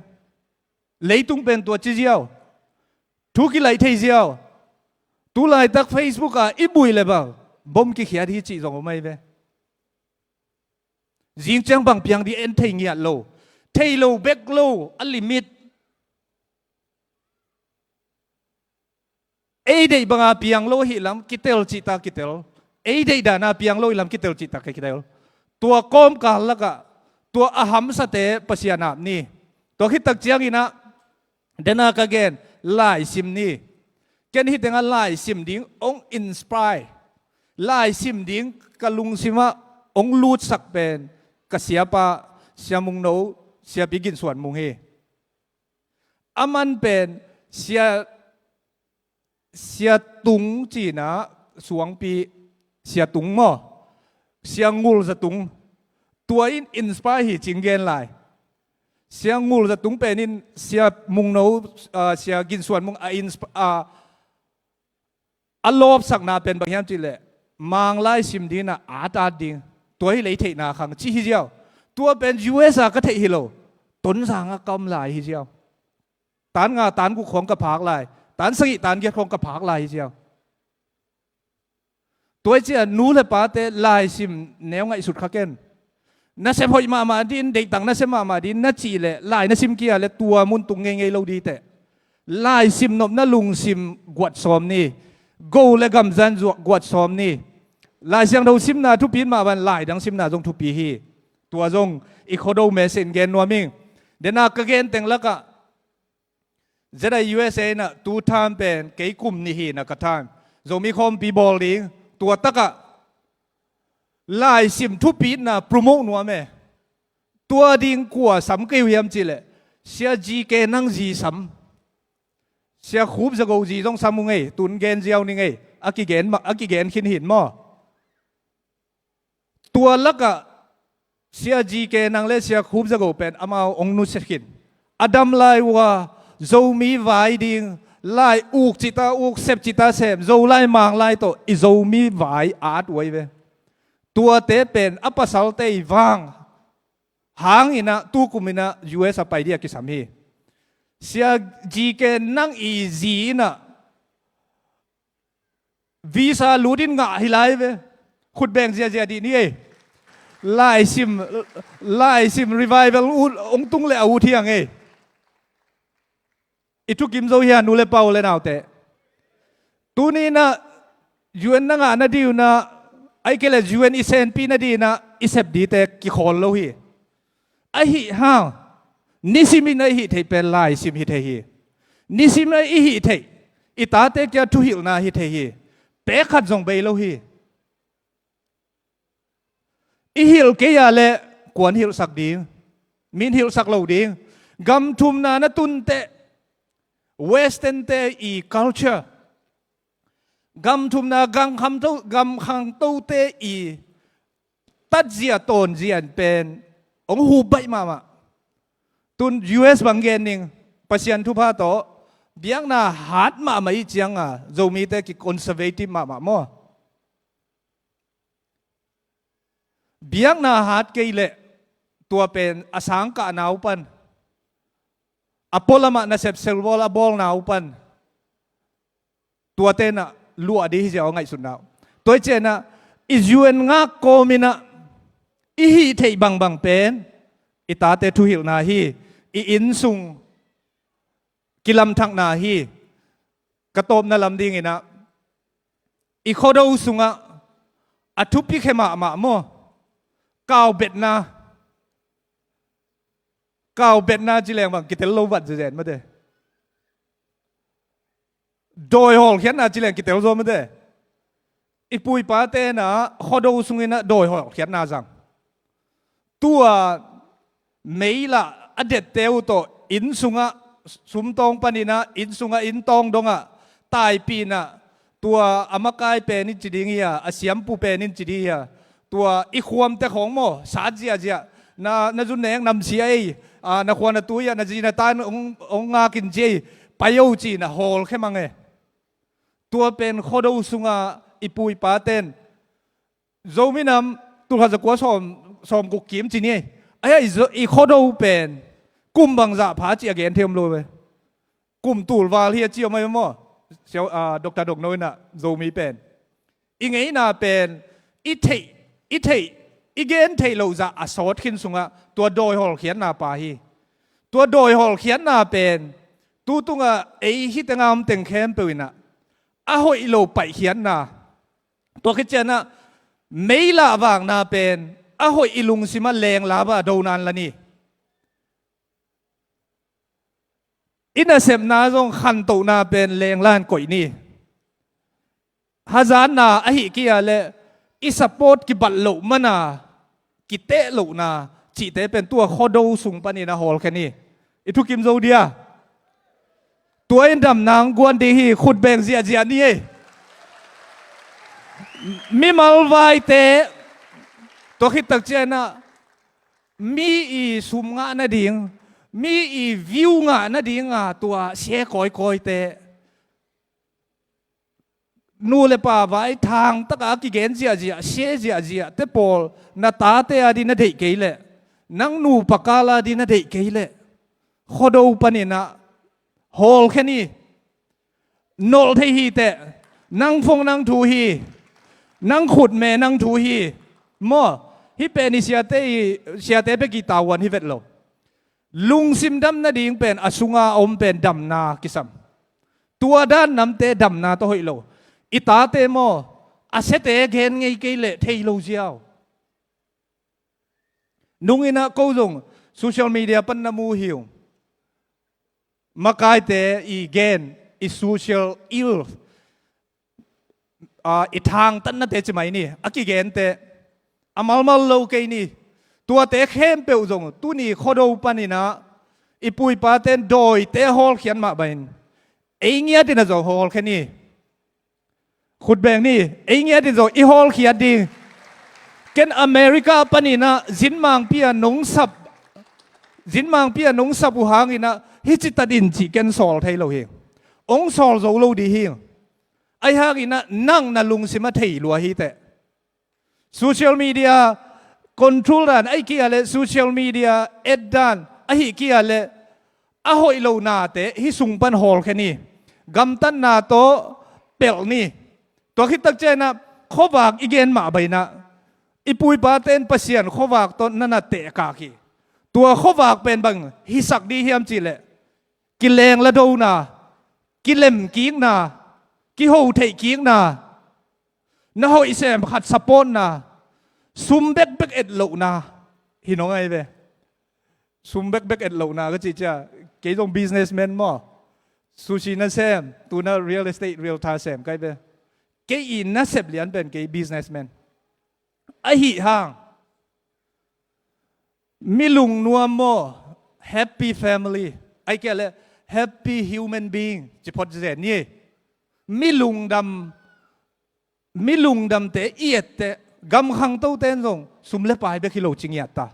Leitung pen tua ci ziau. Thu kilaih thei ziau. Tu laitak Facebook ah i buih le bang bom kikhiat hi cih zong om ai ve. Zing ciang bang piang dih en thei ngiat lo. Thei lo bek lo a limit. Ei deih banga piang lo hi lam kitel cihta kitel. Ei deih dana piang lo hi lam kitel cihta kitel. Tua kawmkal lakah tua a hamsate Pasian ap ni. Tua khittak cianginah dena ka gen laisim ni. Ken hi tenga laisim ding ong inspire, laisim ding ka lungsimah ong lutsak pen ka siapa Sia Mungno, Siapi Ginsuan Mung hi. A man pen Sia, Sia Tung cina suangpi Sia Tung maw, Sia Ngul Za Tung. Tua in inspire hi cing gen lai. Sia Ngul Za Tung pen in Sia Mungno, ah, Sia Ginsuan Mung a insp-, ah, a lawpsakna pen bang hiam cihleh Manglai sim dingin a at at ding. Tua hi lei theihna khang ci hi ziau. Tua pen U S a ka theih hi lo. Tonzang a ka om lai hi ziau. Tan nga tan guk khawng ka phak lai. Tan sagih tan giat khawng ka phak lai hi ziau. Tua hi ciah nu le pate laisim neu ngaihsut kha ken. Nasep hoih mahmah din, deihtak nasep mahmah din na cih leh lai na sim kia le tua mun tung ngeingei lo diteh. Laisim nopna lungsim guat sawm ni. Go le gamzan zuak guat sawm ni. Lai Siangtho simna thupi in mah ban lai dang simna zong thupi hi. Tua zong i khuado message in gen nuam ing. Dena ka gen teng lakah Z I U S A in ah tu tham pen kei kum nih hi na ka tham. Zomi khawmpi bawl ding tua takah laisim thupitna promote nuam e. Tua ding kua sam kei uh hiam cihleh Sia G K Nang zi sam. Sia Khup Za Go zi zong sam uh ngei, tun gen ziau ni ngei. A kigen ma-, a kigen khin hin maw? Tua lakah Sia G K Nang le Sia Khup Za Go pen amau ong nusia khin. A dam lai uh a Zomi vai ding lai uk cita uk, sep cita sem, Zolai Manglai tawh i Zomi vai a at uh ai ve. Tuate pen a pasalte i vang hang in ah tukum in ah U S a pai dih a kisam hi. Sia G K Nang i zi in ah visa lut in ngah hi lai ve. Khut beng ziazia dih ni ei. Laisim, laisim revival ut, ong tung le a ut hiang ei. I thukim zo hia nu le pa u le naute? Tuni in ah U N na ngah nadih un ah, ai kei le U N i senpih nadih in ah i sep dite kikhawl lo hi. Ahi hang, nisim in a i hih theih pen laisim hi thei hi. Nisim in a i hih theih, i tate kia thuhilhna hi thei hi. Tek khat zong bei lo hi. I hilh kei a leh kuan hilhsak ding, min hilhsak lo ding. Gam thumna na tun teh Western te i culture, gam thumna gam khangto, gam khangtote i tatzia tawnzia in pen hong hup baih mahmah. Tun U S bang gen ning, Pasian thupha tawh biakna hat mahmah i cianga Zomite ki conservative mahmah maw? Biakna hat kei leh tua pen a sangkahna uh pan, a pualamah nasep selbawl a bawlna uh pan, tua tenah luah ding hi ziau a ngaihsutna uh. Tua i cianah i U N ngak kawminah i hih theih bangbang pen i tate thuhilhna hi, i innsung kilamthakna hi. Ka tawpna lam dinginah i khuado sungah a thupi khe mahmah maw? Kaubetna, kaubetna ci leng bang kitel lo vat zezen mate. Dawi hawlkhiatna ci leng kitel zo mate. I puipa tenah khuado sunginah dawi hawlkhiatna zang. Tua meilah a dette uh tawh inn sungah sumtawng paninah inn sungah inn tawng dongah taipinah tua a makai pen in ci ding hi a, a siampu pen in ci ding hi a, tua i khuamte khawng maw sat ziahziah, na, na zun nek namsia ei, a, na khua na tui ah na zi na tan hong, hong ngakin ci ei, pai o ci na hawlkhia mang e. Tua pen khuado sunga i puipa ten Zomi nam tulkhat zakua sawm, sawm guk kim ci ni ei. Ahi a i zo-, i khuado pen kum bangzah pha ci a gen thei om lo ve. Kum tulval hi a ci om ahi maw? Siau, a, Doctor Dongno inah Zomi pen i ngeina pen i theih, i theih, i gen theih loh zah a sawt khin sungah tua dawi hawlkhiatna pa hi. Tua dawi hawlkhiatna pen tu tungah ei hite nga om teng khempeuh inah a hoih lo paihkhiatna. Tua khit cianah meilah vakna pen a hoih i lungsimah lengla va donan la ni. I nasepna zong khantohna pen lengla in koih ni. Hazatna ahi kia le i support kibat loh mana kiteh lohna cihte pen tua khuado sung panin a hawlkhia ni. I thukim zo dia. Tua in damna ang guan ding hi, khut beng ziahziah ni ei. Mimal vaite tua khit tak cianah mi i sum ngah nading, mi i view ngah nadinga tua sia kawikawite, nu le pa vai thangtaka kigen ziahziah, sia ziahziah te pawl na tate a ding na deih kei leh, nang nupa kala ding na deih kei leh, khuado paninah hawlkhia ni. Nolh thei hi teh, nang phone nang thu hi, nang khutme nang thu hi. Maw, hih pen i siate i, siate bek i tavuan hi vet lo. Lungsim dam nading pen a sunga a om pen damna kisam. Tua dan namte damna tawh hoih lo. I tate maw, a siate gen ngei kei leh thei lo ziau. Nunginah ko zong social media pan na mu hi ung. Makaite i gen, i social ill, a, i thangtatnate ci mai ni, a kigente a malmal lo kei ni. Tuate khempeuh zong tuni khuado paninah i puipaten dawite hawlkhiat mah bangin ei ngiatin a zong hawlkhia ni. Khut beng ni, ei ngiatin zong i hawlkhiat ding. Ken America paninah zinmangpi a nong sap, zinmangpi a nong sap uh hanginah hih citat in cih ken sawl thei lo hi. Ong sawl zo lo dih hi. Ahi hanginah nang na lungsim a thei lua hi teh. Social media control dan ahi kia le social media et dan ahi kia le a hoih lo nate hih sung pan hawlkhia ni. Gamtatna tawh pelh ni. Tua khit tak cianah khuavak i gen mah bangin ah i puipaten Pasian khuavak tawh na na tehkak hi. Tua khuavak pen bang hisak dih hiam cihleh kileng ladona, kilemkikna, kihotheihkikna, na hoih sem khat supportna, sum bekbek et lohna hi nong ahi ve. Sum bekbek et lohna ka cih cia, kei zong businessman maw, sushi na sem, tuna real estate realtor sem ka hi ve. Kei i nasep lian pen kei businessman ahi hang, mi lungnuam maw, happy family, ai kia le happy human being ci phot zen ni. Mi lungdam, mi lungdamte i etteh, gam khangtote in zong sum le pai bek hi lo ci ngiat ta.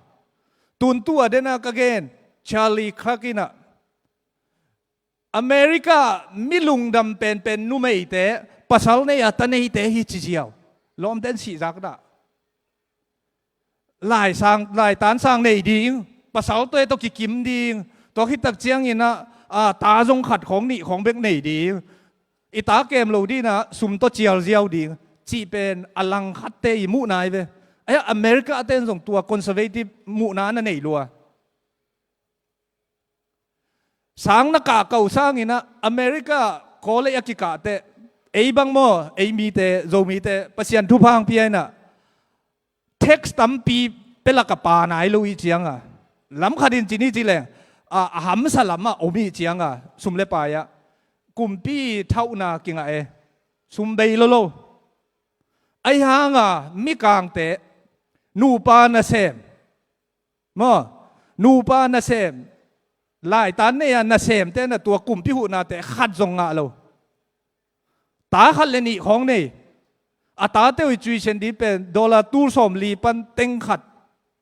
Tun tua dena ka gen, Charlie Kirk in ah, America mi lungdam penpen numeite, pasal nei a ta neite hi ci ziau. Lawmte in sihzak dah. Lai sang, lai tan sang nei ding, pasal tawh e tawh kikim ding, tua khit tak ciangin ah, a, ta zong khat khawng nih khawng bek nei ding, i ta kem lo ding ah sum tawh cial ziau ding, cih pen a langkhatte i muhna hi ve. Ahi a America te in zong tua conservative muhna na nei lua. Sang na kah kau sangin ah America college a kikah teh, ei bang maw, ei mite, Zomite, Pasian thupha hong pia in ah, tax tampi pia lak a pa nai lo i ciang a, lam khat in ci ni ci leng, a, a hamsa lam ah om i ciang a, sum le pai ah kumpi thauhna kingah e, sum bei lo lo. Ahi hang a mikangte, nupa nasem, maw, nupa nasem, laitan nei a nasemte in ah tua kumpi huhnate khat zong ngah lo. Ta khat le nih khawng nei. A tate uh i tuition ding pen dollar tul sawmli pan teng khat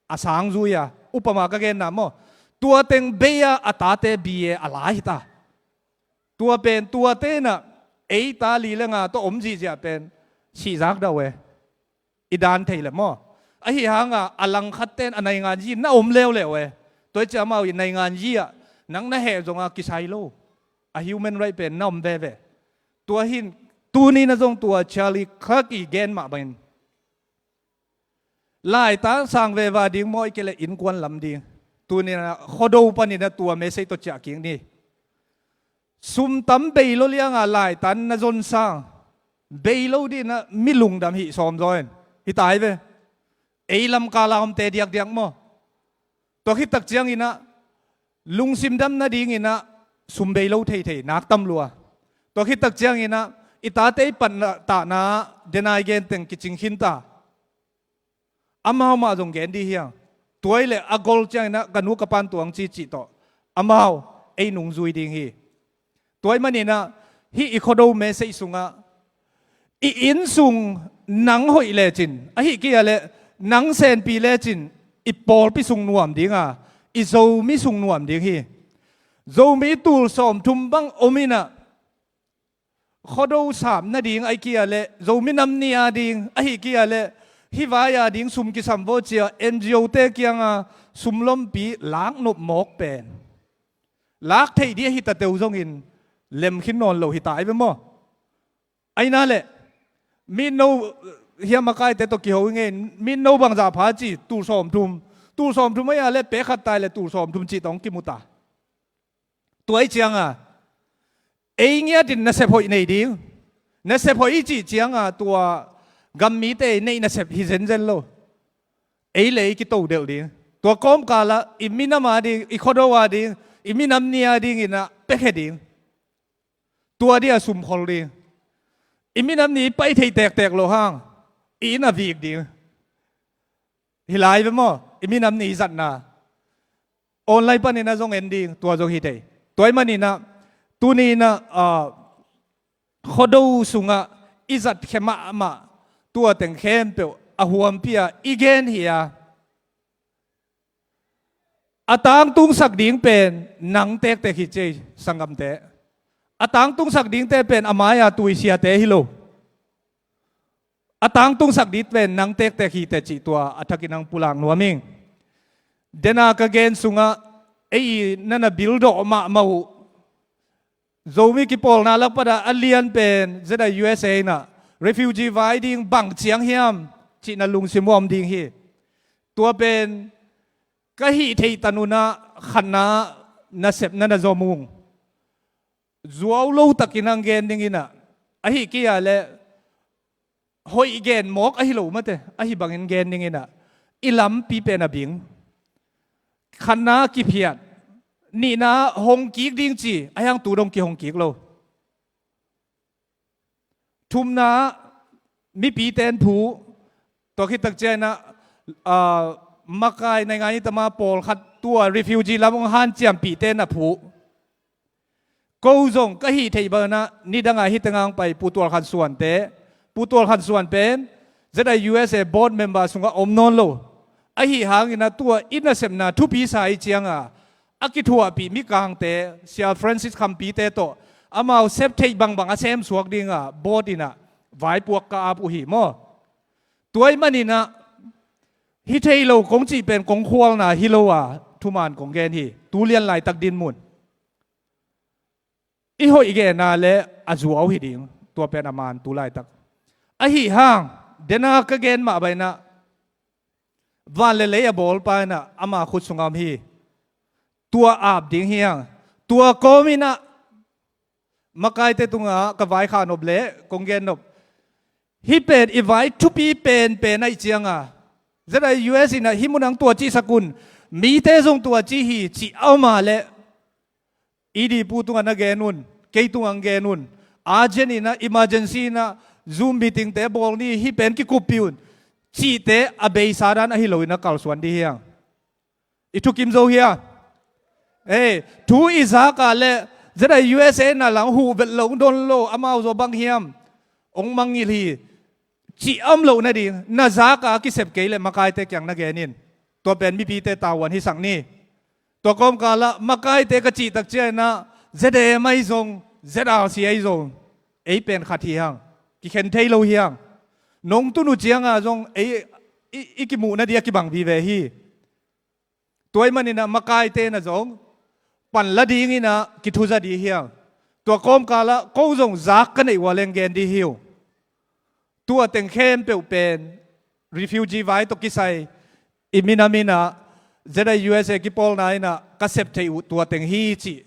a sang zui a, upama ka genna maw, tua teng bei a, a tate B A a la hi ta. Tua pen tuate in ah ei ta li le nga tawh om zihziah pen sihzak dah uh e. I dan thei le maw. Ahi hang a, a langkhatte in a nainganyi na om leuleu e. Tua hi ciang amau i nainganyi ah nang na heh zong a kisai lo, a human right pen na om veve. Tua hi in tuni in ah zong tua Charlie Kirk i gen mah bangin, laitan sang veve ding maw, ahih kei leh innkuan lam ding. Tuni in ah Khuado panin ah tua message tawh ciah kik ni. Sum tam bei lo liang a laitan na zon sang, bei lo ding in ah mi lungdam hih sawm zaw in, hi ta hi ve. Ei lamkal a omte diakdiak maw. Tua khit tak ciangin ah lungsim dam nadingin ah sum bei lo theithei nak tam lua. Tua khit tak ciangin ah i tate i pattahna, denai gen teng kicing khin ta. Amau mah zong gen ding hi hang. Tua hi leh a gol ciangin ah ka nu ka pan tuang ci cih tawh amau ei nungzui ding hi. Tua ahih manin ah hih i Khuado message sungah, i inn sung nang hoih lecin, ahih kei a leh nang senpi lecin, i pawlpi sung nuam ding a, i Zomi sung nuam ding hi. Zomi tul sawmthum bang om in ah, Khuado sap nading ahih kei a leh Zomi Nam Ni a ding, ahih kei a leh hih vai a ding sum kisam vo ci a N G O te kiang a sum lompi lak nop mawk pen, lak theih ding ahi ta teuh zongin lem khin nawn lo hi ta hi ve maw. Ahi na leh, mi no, hiam a kaite tawh kiho hi ngei, mi no bangzah pha ci, tul sawmthum. Tul sawmthum ahi a leh pek khat ta hi leh tul sawmthum cih tawh hong kimu ta. Tua ahih ciang a, ei ngiat in nasep hoih nei ding. Nasep hoih i cih ciang a, tua gam mite i neih nasep hi zenzen lo. Ei le ei kito delh ding. Tua kawmkal ah i minam a ding, i Khuado a ding, i minam ni a dingin ah piakhia ding. Tua ding a sum khol ding. I minam ni i pai thei tektek loh hang, i inn a vik ding. Hi lai ve maw, i minam ni i zatna. Online panin ah zong en ding, tua zong hi thei. Tua ahih manin ah, tuni in ah, ah, Khuado sungah i zatkhia mahmah tua teng khempeuh a huampi a i gen hi a, a tangtungsak ding pen nang tektek hi cei, sanggamte. A tangtungsak dingte pen a mai-a tuisiate hi lo. A tangtungsak ding pen nang tektek hi teh cih tua a thakin hong pulak nuam ing. Dena ka gen sungah ei na na bildawh mahmah uh Zomi kipawlna lak pan a lian pen Z I U S A in ah refugee vai ding bang ciang hiam cihna lungsim uh a om ding hi. Tua pen ka hih theih tan un ah khatna nasepna na zom ung. Zuau lo takin hong gen ding in ah, ahih kei a leh hoih gen mawk ahi lo mate, ahi bangin gen ding in ah, i lampi pen a bing. Khatna kiphiat, nihna hong kik ding ci, ahi hang tu dong kihong kik lo. Thumna mipi ten phu, tua khit tak ciangin ah, ah, makai naingan i tama pawlkhat tua refugee lam hong hanciampih ten a phu. Ko zong ka hih theih bangin ah nidang a hih teng hong pai Pu Tual Khan Suan te, Pu Tual Khan Suan pen ZIUSA board member sungah om nawn lo. Ahi hangin ah tua i nasepna thupi sa i cianga a kithuahpih mikangte, Sia Francis Khampi te tawh amau sep theih bangbang a sem suak dinga board in ah vaipuak ka ap uh hi maw. Tua ahih manin ah hi thei lo kong cih pen kong khualna hi lo a thuman kong gen hi. Tu lian laitak dinmun i hoih genna le a zuau hi ding, tua pen a man tu laitak. Ahi hang, dena ka gen mah bangin ah van le lei a bawlpa in ah ama khut sungah om hi. Tua ap ding hi hang. Tua kawmin ah makaite tungah ka vaikhak nop le kong gen nop, hih pen i vai thupi penpen ahih cianga ZIUSA in ah hih munah tua cihsak un, mite zong tua ci hi cih a om a leh, ED pu tungah na gen un, kei tungah hong gen un. Urgent in ah, emergency in ah, Zoom meeting te bawl ni, hih pen kikuppih un, cihte a beisa dan ahi loin ah kalsuan ding hi hang. I thukim zo hia? Ei, thu i zak a leh ZIUSA in ah lang huh vet lo, hong don lo, amau zaw bang hiam, hong mangngilh hi cih a om loh nading, na zak a kisep kei leh makaite kiang na gen in. Tua pen mipite tavuan hisak ni. Tua kawmkal ah makaite ka cih tak ciangin ah ZAM ahi zong, ZRC ahi zong, ei pen khat hi hang. Kikhen thei lo hi hang. Nong tun uh cianga zong ei i, i kimuh nading a kibang vive hi. Tua ahih manin ah makaite in ah zong pan la dingin ah kithuza ding hi hang. Tua kawmkal ah ko zong zak ka neih uh a leh hong gen ding hi uh. Tua teng khempeuh pen refugee vai tawh kisai i minam in ah ZIUSA kipawlna in ah ka sep theih uh tua teng hi cih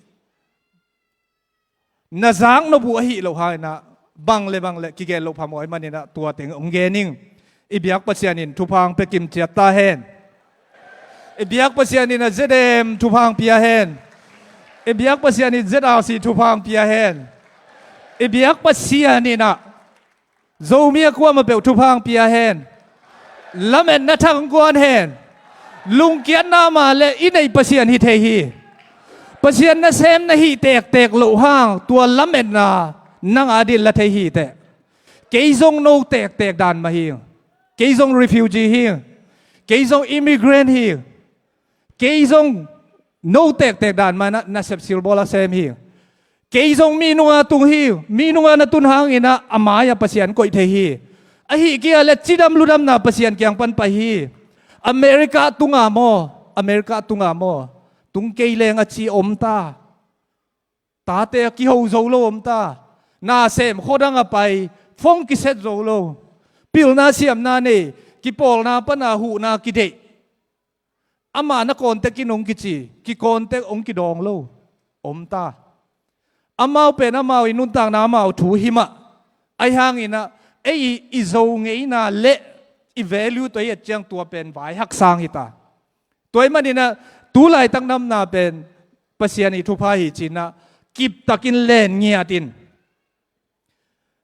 na zak nop uh ahi loh hangin ah bang le bang le kigen loh phamawh ahih manin ah tua teng hong gen ing. I biak Pasian in thupha hong pia kim ciat ta hen. I biak Pasian in ah ZAM thupha hong pia hen. I biak Pasian in ZRC thupha hong pia hen. I biak Pasian in ah Zomi a kuamah peuh thupha hong pia hen. Lametna thak hong guan hen. Lungkiatna mah le i neih Pasian hi thei hi. Pasian nasem na hih tektek loh hang tua lametna nang a ding la thei hi teh. Kei zong no tektek dan mah hi. Kei zong refugee hi. Kei zong immigrant hi. Kei zong no tektek dan mah in ah nasep silbawl a sem hi. Kei zong mi nunga tung hi. Mi nunga na tun hangin ah a mai-ah Pasian koih thei hi. Ahih kei leh cidam ludamna Pasian kiang pan pai hi. America tunga maw, America tunga maw, tung kei leng a ci om ta. Tate a kiho zo lo om ta. Na sem khuadang a pai, phone kiset zo lo. Pilna siamna nei, kipawlna pana huhna kideih. Amah na contact in hong kici, kicontact hong kidawng lo om ta. Amau pen amau i nuntakna amau thu hi mah. Ahi hangin ah ei i, i Zo ngeina le i value tawh i et ciang tua pen vai haksang hi ta. Tua ahih manin ah tu laitak namna pen Pasian i thupha hi ci-in ah kiptakin len ngiat in.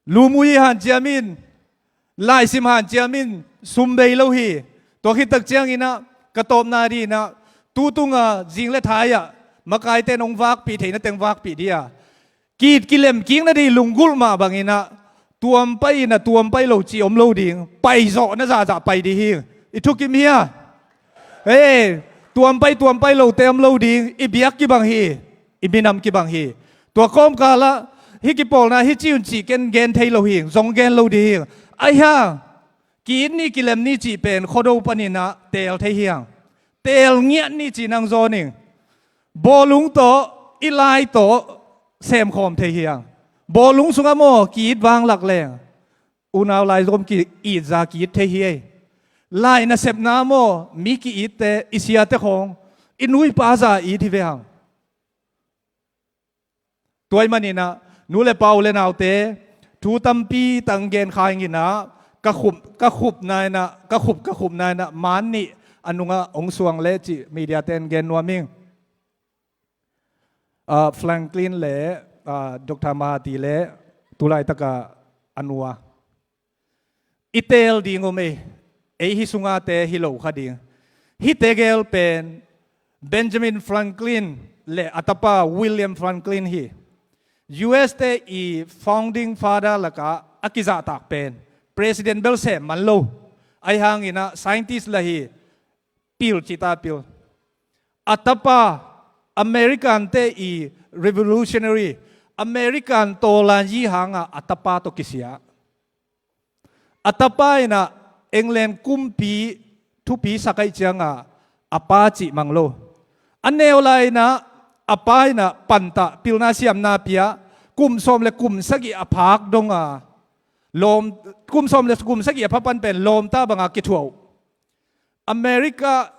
Lum uh hi hanciam in, laisim hanciam in, sum bei lo hi. Tua khit tak ciangin ah ka tawpna dingin ah tu tunga zing le thai-ah makaite in hong vakpih theihna teng vakpih ding a, ki-it kilem kik nading lunggulh mah bangin ah tuam pai in ah tuam pai lo ci om lo ding, paizawhna zahzah pai ding hi. I thukim hia? Hei, tuam pai tuam pai lote om lo ding, i biak kibang hi, i minam kibang hi. Tua kawmkal ah hih kipawlna hih ci un cih ken gen thei lo hi, zong gen lo ding hi. Ahi hang ki-it ni kilem ni cih pen Khuado panin ah teel thei hi hang. Teel ngiat ni cih nang zawn ing. Bawlung tawh, i lai tawh semkhawm thei hi hang. Bawlung sungah maw ki-it vanglak leng unau lai zom ki-it za ki-it thei hi ei. Lai nasepna maw mi ki-itte, i siate khawng i nu i pa za it hi ve hang. Tua ahih manin ah nu le pa, u le naute, thu tampi tak gen kha ing in ah, ka khup, ka khupna in ah, ka khup, ka khupna in ah man nih a nungah hong suang leh cih mediate in gen nuam ing. Ah, Franklin le, ah, Doctor Mahati le tu laitak a a nu a, i teel ding om ei. Ei hi sungate hi lo kha ding. Hihte gel pen Benjamin Franklin le a tapa William Franklin hi. U S te i founding father lakah a kizahtak pen president bel sem man lo. Ahi hangin ah scientist la hi, pil cita pil. A tapa American te i revolutionary, American tawlanyi hanga a tapa tawh kisia. A tapa in ah England kumpi thupi sak ahih cianga a pa cih mang lo. A neu lai in ah a pa in ah pantah pilna siamna pia, kum sawm le kum sagih a phak donga lawm, kum sawm le kum sagih a pha pan pen lawmta banga kithuah uh. America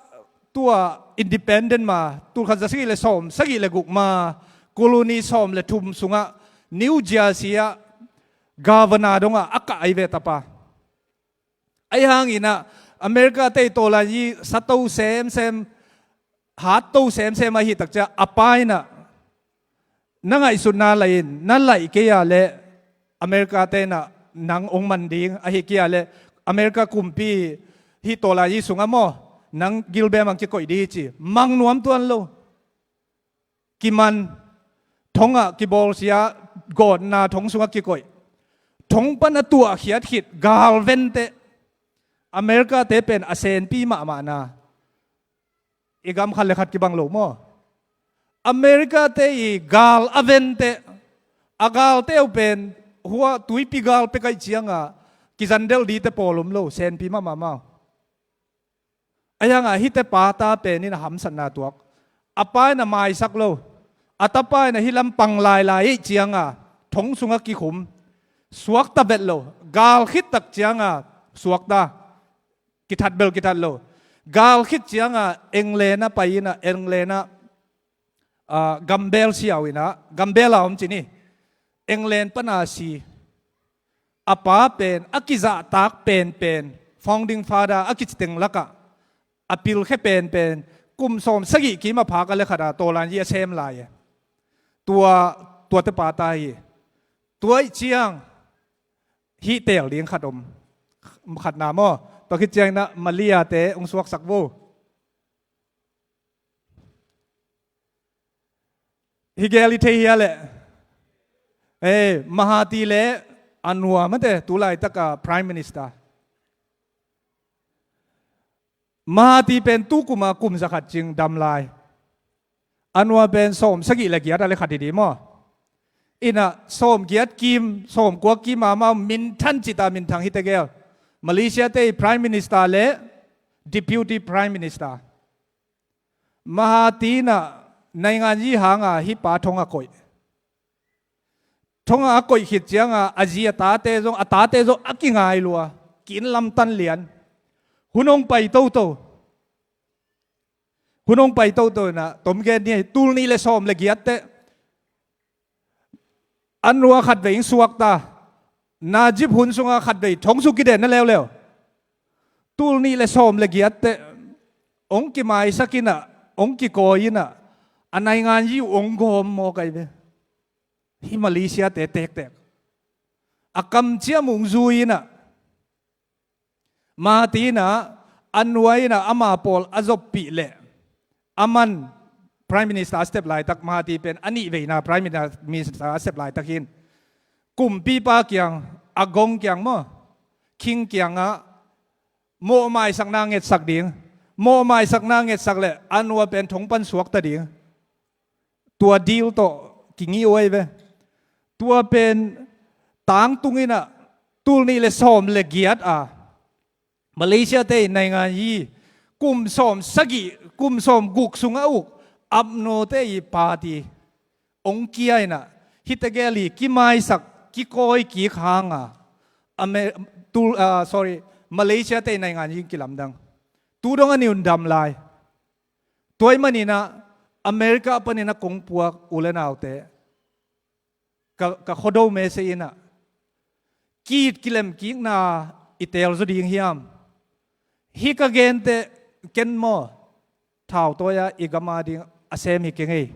tua independent ma, tulkhat za sagih le sawm sagih le guk ma, colony sawm le thum sungah New Jersey ah governor dongah a kah ahi ve tapa. Ahi hangin ah America te i tawlanyi sato semsem, hatto semsem ahi takcia a pa in ah na ngaihsutna lai in, na laih kei a leh America te in ah nang hong man ding, ahi kei a leh America kumpi hih tawlanyi sungah maw, nang gilbem ang kikoih ding hi ci. Mang nuam tuan lo. Kiman, thongah kibawlsia, gawtna thong sungah kikoih. Thong pan a tuahkhiat khit gal venteh. America te pen a senpi mahmahna. I gam khat le khat kibang lo maw? America te i gal a venteh. A galte uh pen hua tuipi gal pek ahih cianga kizandelh dite pawl om lo, senpi mahmah mau. Ahi hanga hihte pata pen in a hamsatna tuak. A pa in a maisak lo. A tapa in a hih lam pang lailai ahih cianga thong sungah kikhum. Suakta vet lo. Gal khit tak cianga suakta. Kithat bel kithat lo. Gal khit cianga England ah pai in ah, England ah, ah, gambel siau in ah, gambel a om ci ni. England pana si. A pa pen a kizahtak penpen, founding father a kici teng lakah a pilkhe penpen, kum sawm sagih kim a phak a le khat a tawlanyi a sem lai e. Tua, tuate pata hi. Tua ahih ciang hih teel ding khat om. Khatna maw? Tua khit ciangin ah Malia te hong suaksak vo. Hih gel i thei hia leh? Ei, Mahathir le Anwar mate, tu laitaka Prime Minister. Mahathir pen tu kuma kum zakhat cing dam lai. Anwar pen sawm sagih le giat a le khat hi di maw? Inah sawm giat kim, sawm kua kim a mau minthan cita minthang hite gel. Malaysia te i Prime Minister le Deputy Prime Minister. Mahathir inah naingan yi hanga hih pa thong a koih. Thong a koih khit cianga a zi a tate zong, a tate zong a kingai lua. Ki-inn lamtan lian. Hun hong pai toto. Hun hong pai toto inah, tom gen ni, tul nih le sawm le giat teh. Anwar khatvei in suakta. Najib hun sunga khatvei thong sung kidenna leuleu. Tul nih le sawm le giat teh. Hong kimaisak inah, hong kikawi inah. A naingan yi uh hong gawm maw kai ve. Hih Malaysia te tektek. A kamciam uh hong zui inah. Mahathir inah, Anwar inah ama pawl a zoppih leh. Aman Prime Minister a step laitak, Mahathir pen a nihveina Prime Minister a step laitak hin. Kumpipa kiang, a gong kiang maw? King kiangah, mawhmaisakna ngetsak ding. Mawhmaisakna ngetsak leh, Anwar pen thong pan suakta ding. Tua deal tawh kingih uh ahi ve. Tua pen tangtung inah tul nih le sawm le giat a Malaysia te in naingan yi kum sawm sagih, kum sawm guk sungah uk UMNO te i party hong kia inah hite gel hi kimaisak, kikawi kik hanga Amer-, tul, ah, sorry, Malaysia te in naingan yi kilamdang. Tu dong a ni un dam lai. Tua ahih maninah America paninah kong puak u le naute, ka, ka khuado mese inah, ki-it kilem kikna i teel zaw ding hiam? Hih ka gente ken maw thautawi-a i gam ading a sem hi keng ei.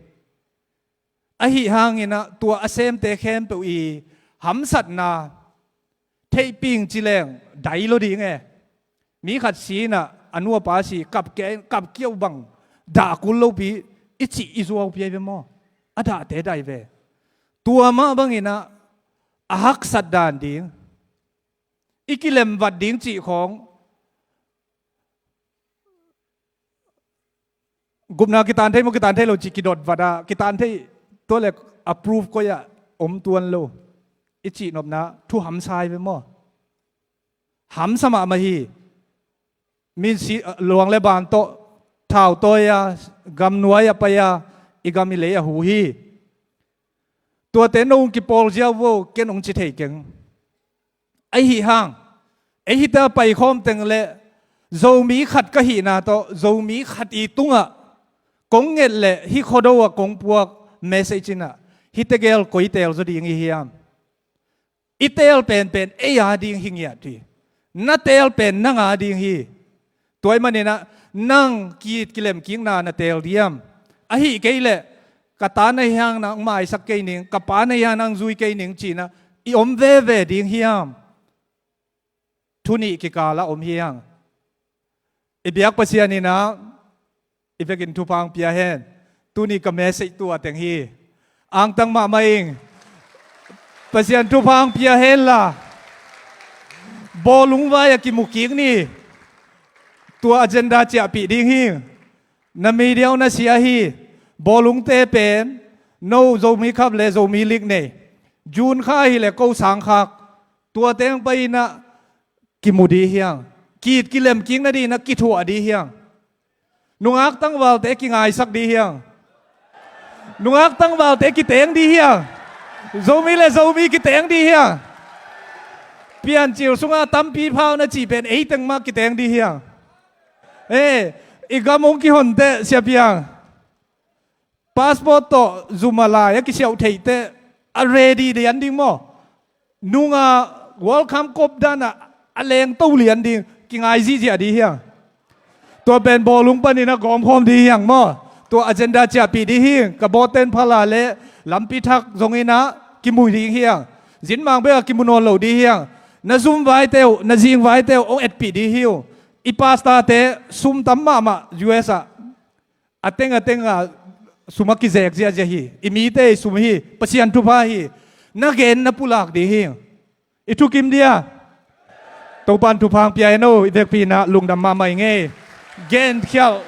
Ahi hanginah tua a semte khempeuh i hamsatna, Theihping ci leng dai lo ding e. Mi khat si inah a nu a pa si kap kia, kap kia uh bang dah kul lopi i cih i zuaupi ahi ve maw? A dahte dai ve. Tua mah banginah a haksat dan ding, i kilemvat ding cih khawng gupna kitan thei maw, kitan thei lo cih kidot vat ah, kitan thei tua le approve koi ah om tuan lo i cih nopna thu hamsa ahi ve maw? Hamsa mahmah hi. Min si, luang le ban tawh thau tawi a, gam nuai a pai a, i gam i lei a hu hi. Tuate no hong kipawl ziau vo, ken hong ci thei keng. Ahi hang, ei hita paikhawm teng le Zomi khat ka hihna tawh Zomi khat i tungah kong nget le hih Khuado ah kong puak message inah hih tegel koi teel zaw ding i hiam? I teel penpen ei a ding hi ngiat hi. Na teel pen nang a ding hi. Tua ahih maninah nang ki-it kilemkikna na teel diam? Ahih kei leh ka ta na hi hang nang maisak kei ning, ka pa na hi hang nang zui kei ning cinah i om veve ding hiam? Thu nih kikal ah om hi hang. I biak Pasian inah i vekin thupha hong pia hen. Tuni ka message tua teng hi. Angtang mahmah ing. Pasian thupha hong pia hen la. Bawlung vai a kimu kik ni. Tua agenda ciahpih ding hi. Na media uh na sia hi. Bawlungte pen no Zomi Cup le Zomi League nei. June kha hi le ko sangkhak. Tua teng pai inah kimu dih hiang. Ki-it kilemkik nadinah kithuah dih hiang. Nungak tangvalte kingaisak dih hiang. Nungak tangvalte kiteng dih hiang. Zomi le Zomi kiteng dih hiang. Piancil sungah tampi phau na cih pen eiteng mah kiteng dih hiang. Eh, i gam hong kihon teh Sia Piang. Passport tawh zum a lai a kisiauh theih teh a ready lian ding maw? Nunga World Cup kop danah a lengto lian ding kingai zihziah dih hiang. Tua pen bawlung paninah gawmkhawm dih hiang maw? Tua agenda ciahpih dih hi. Ka bawten phala le lampi thak zonginah kimu ding hiang. Zinmang bekah kimu nawn lo dih hiang. Na zum vaite uh, na zing vaite uh hong etpih dih hi uh. I pastate sum tam mahmah U S ah. A teng a teng a sum a kizek ziahziah hi. I mite i sum hi. Pasian thupha hi. Na gen na pulak dih hi. I thukim dia. Topan thupha hong pia hen o, i vekpi inah lungdam mahmah ing ei. Genkhialh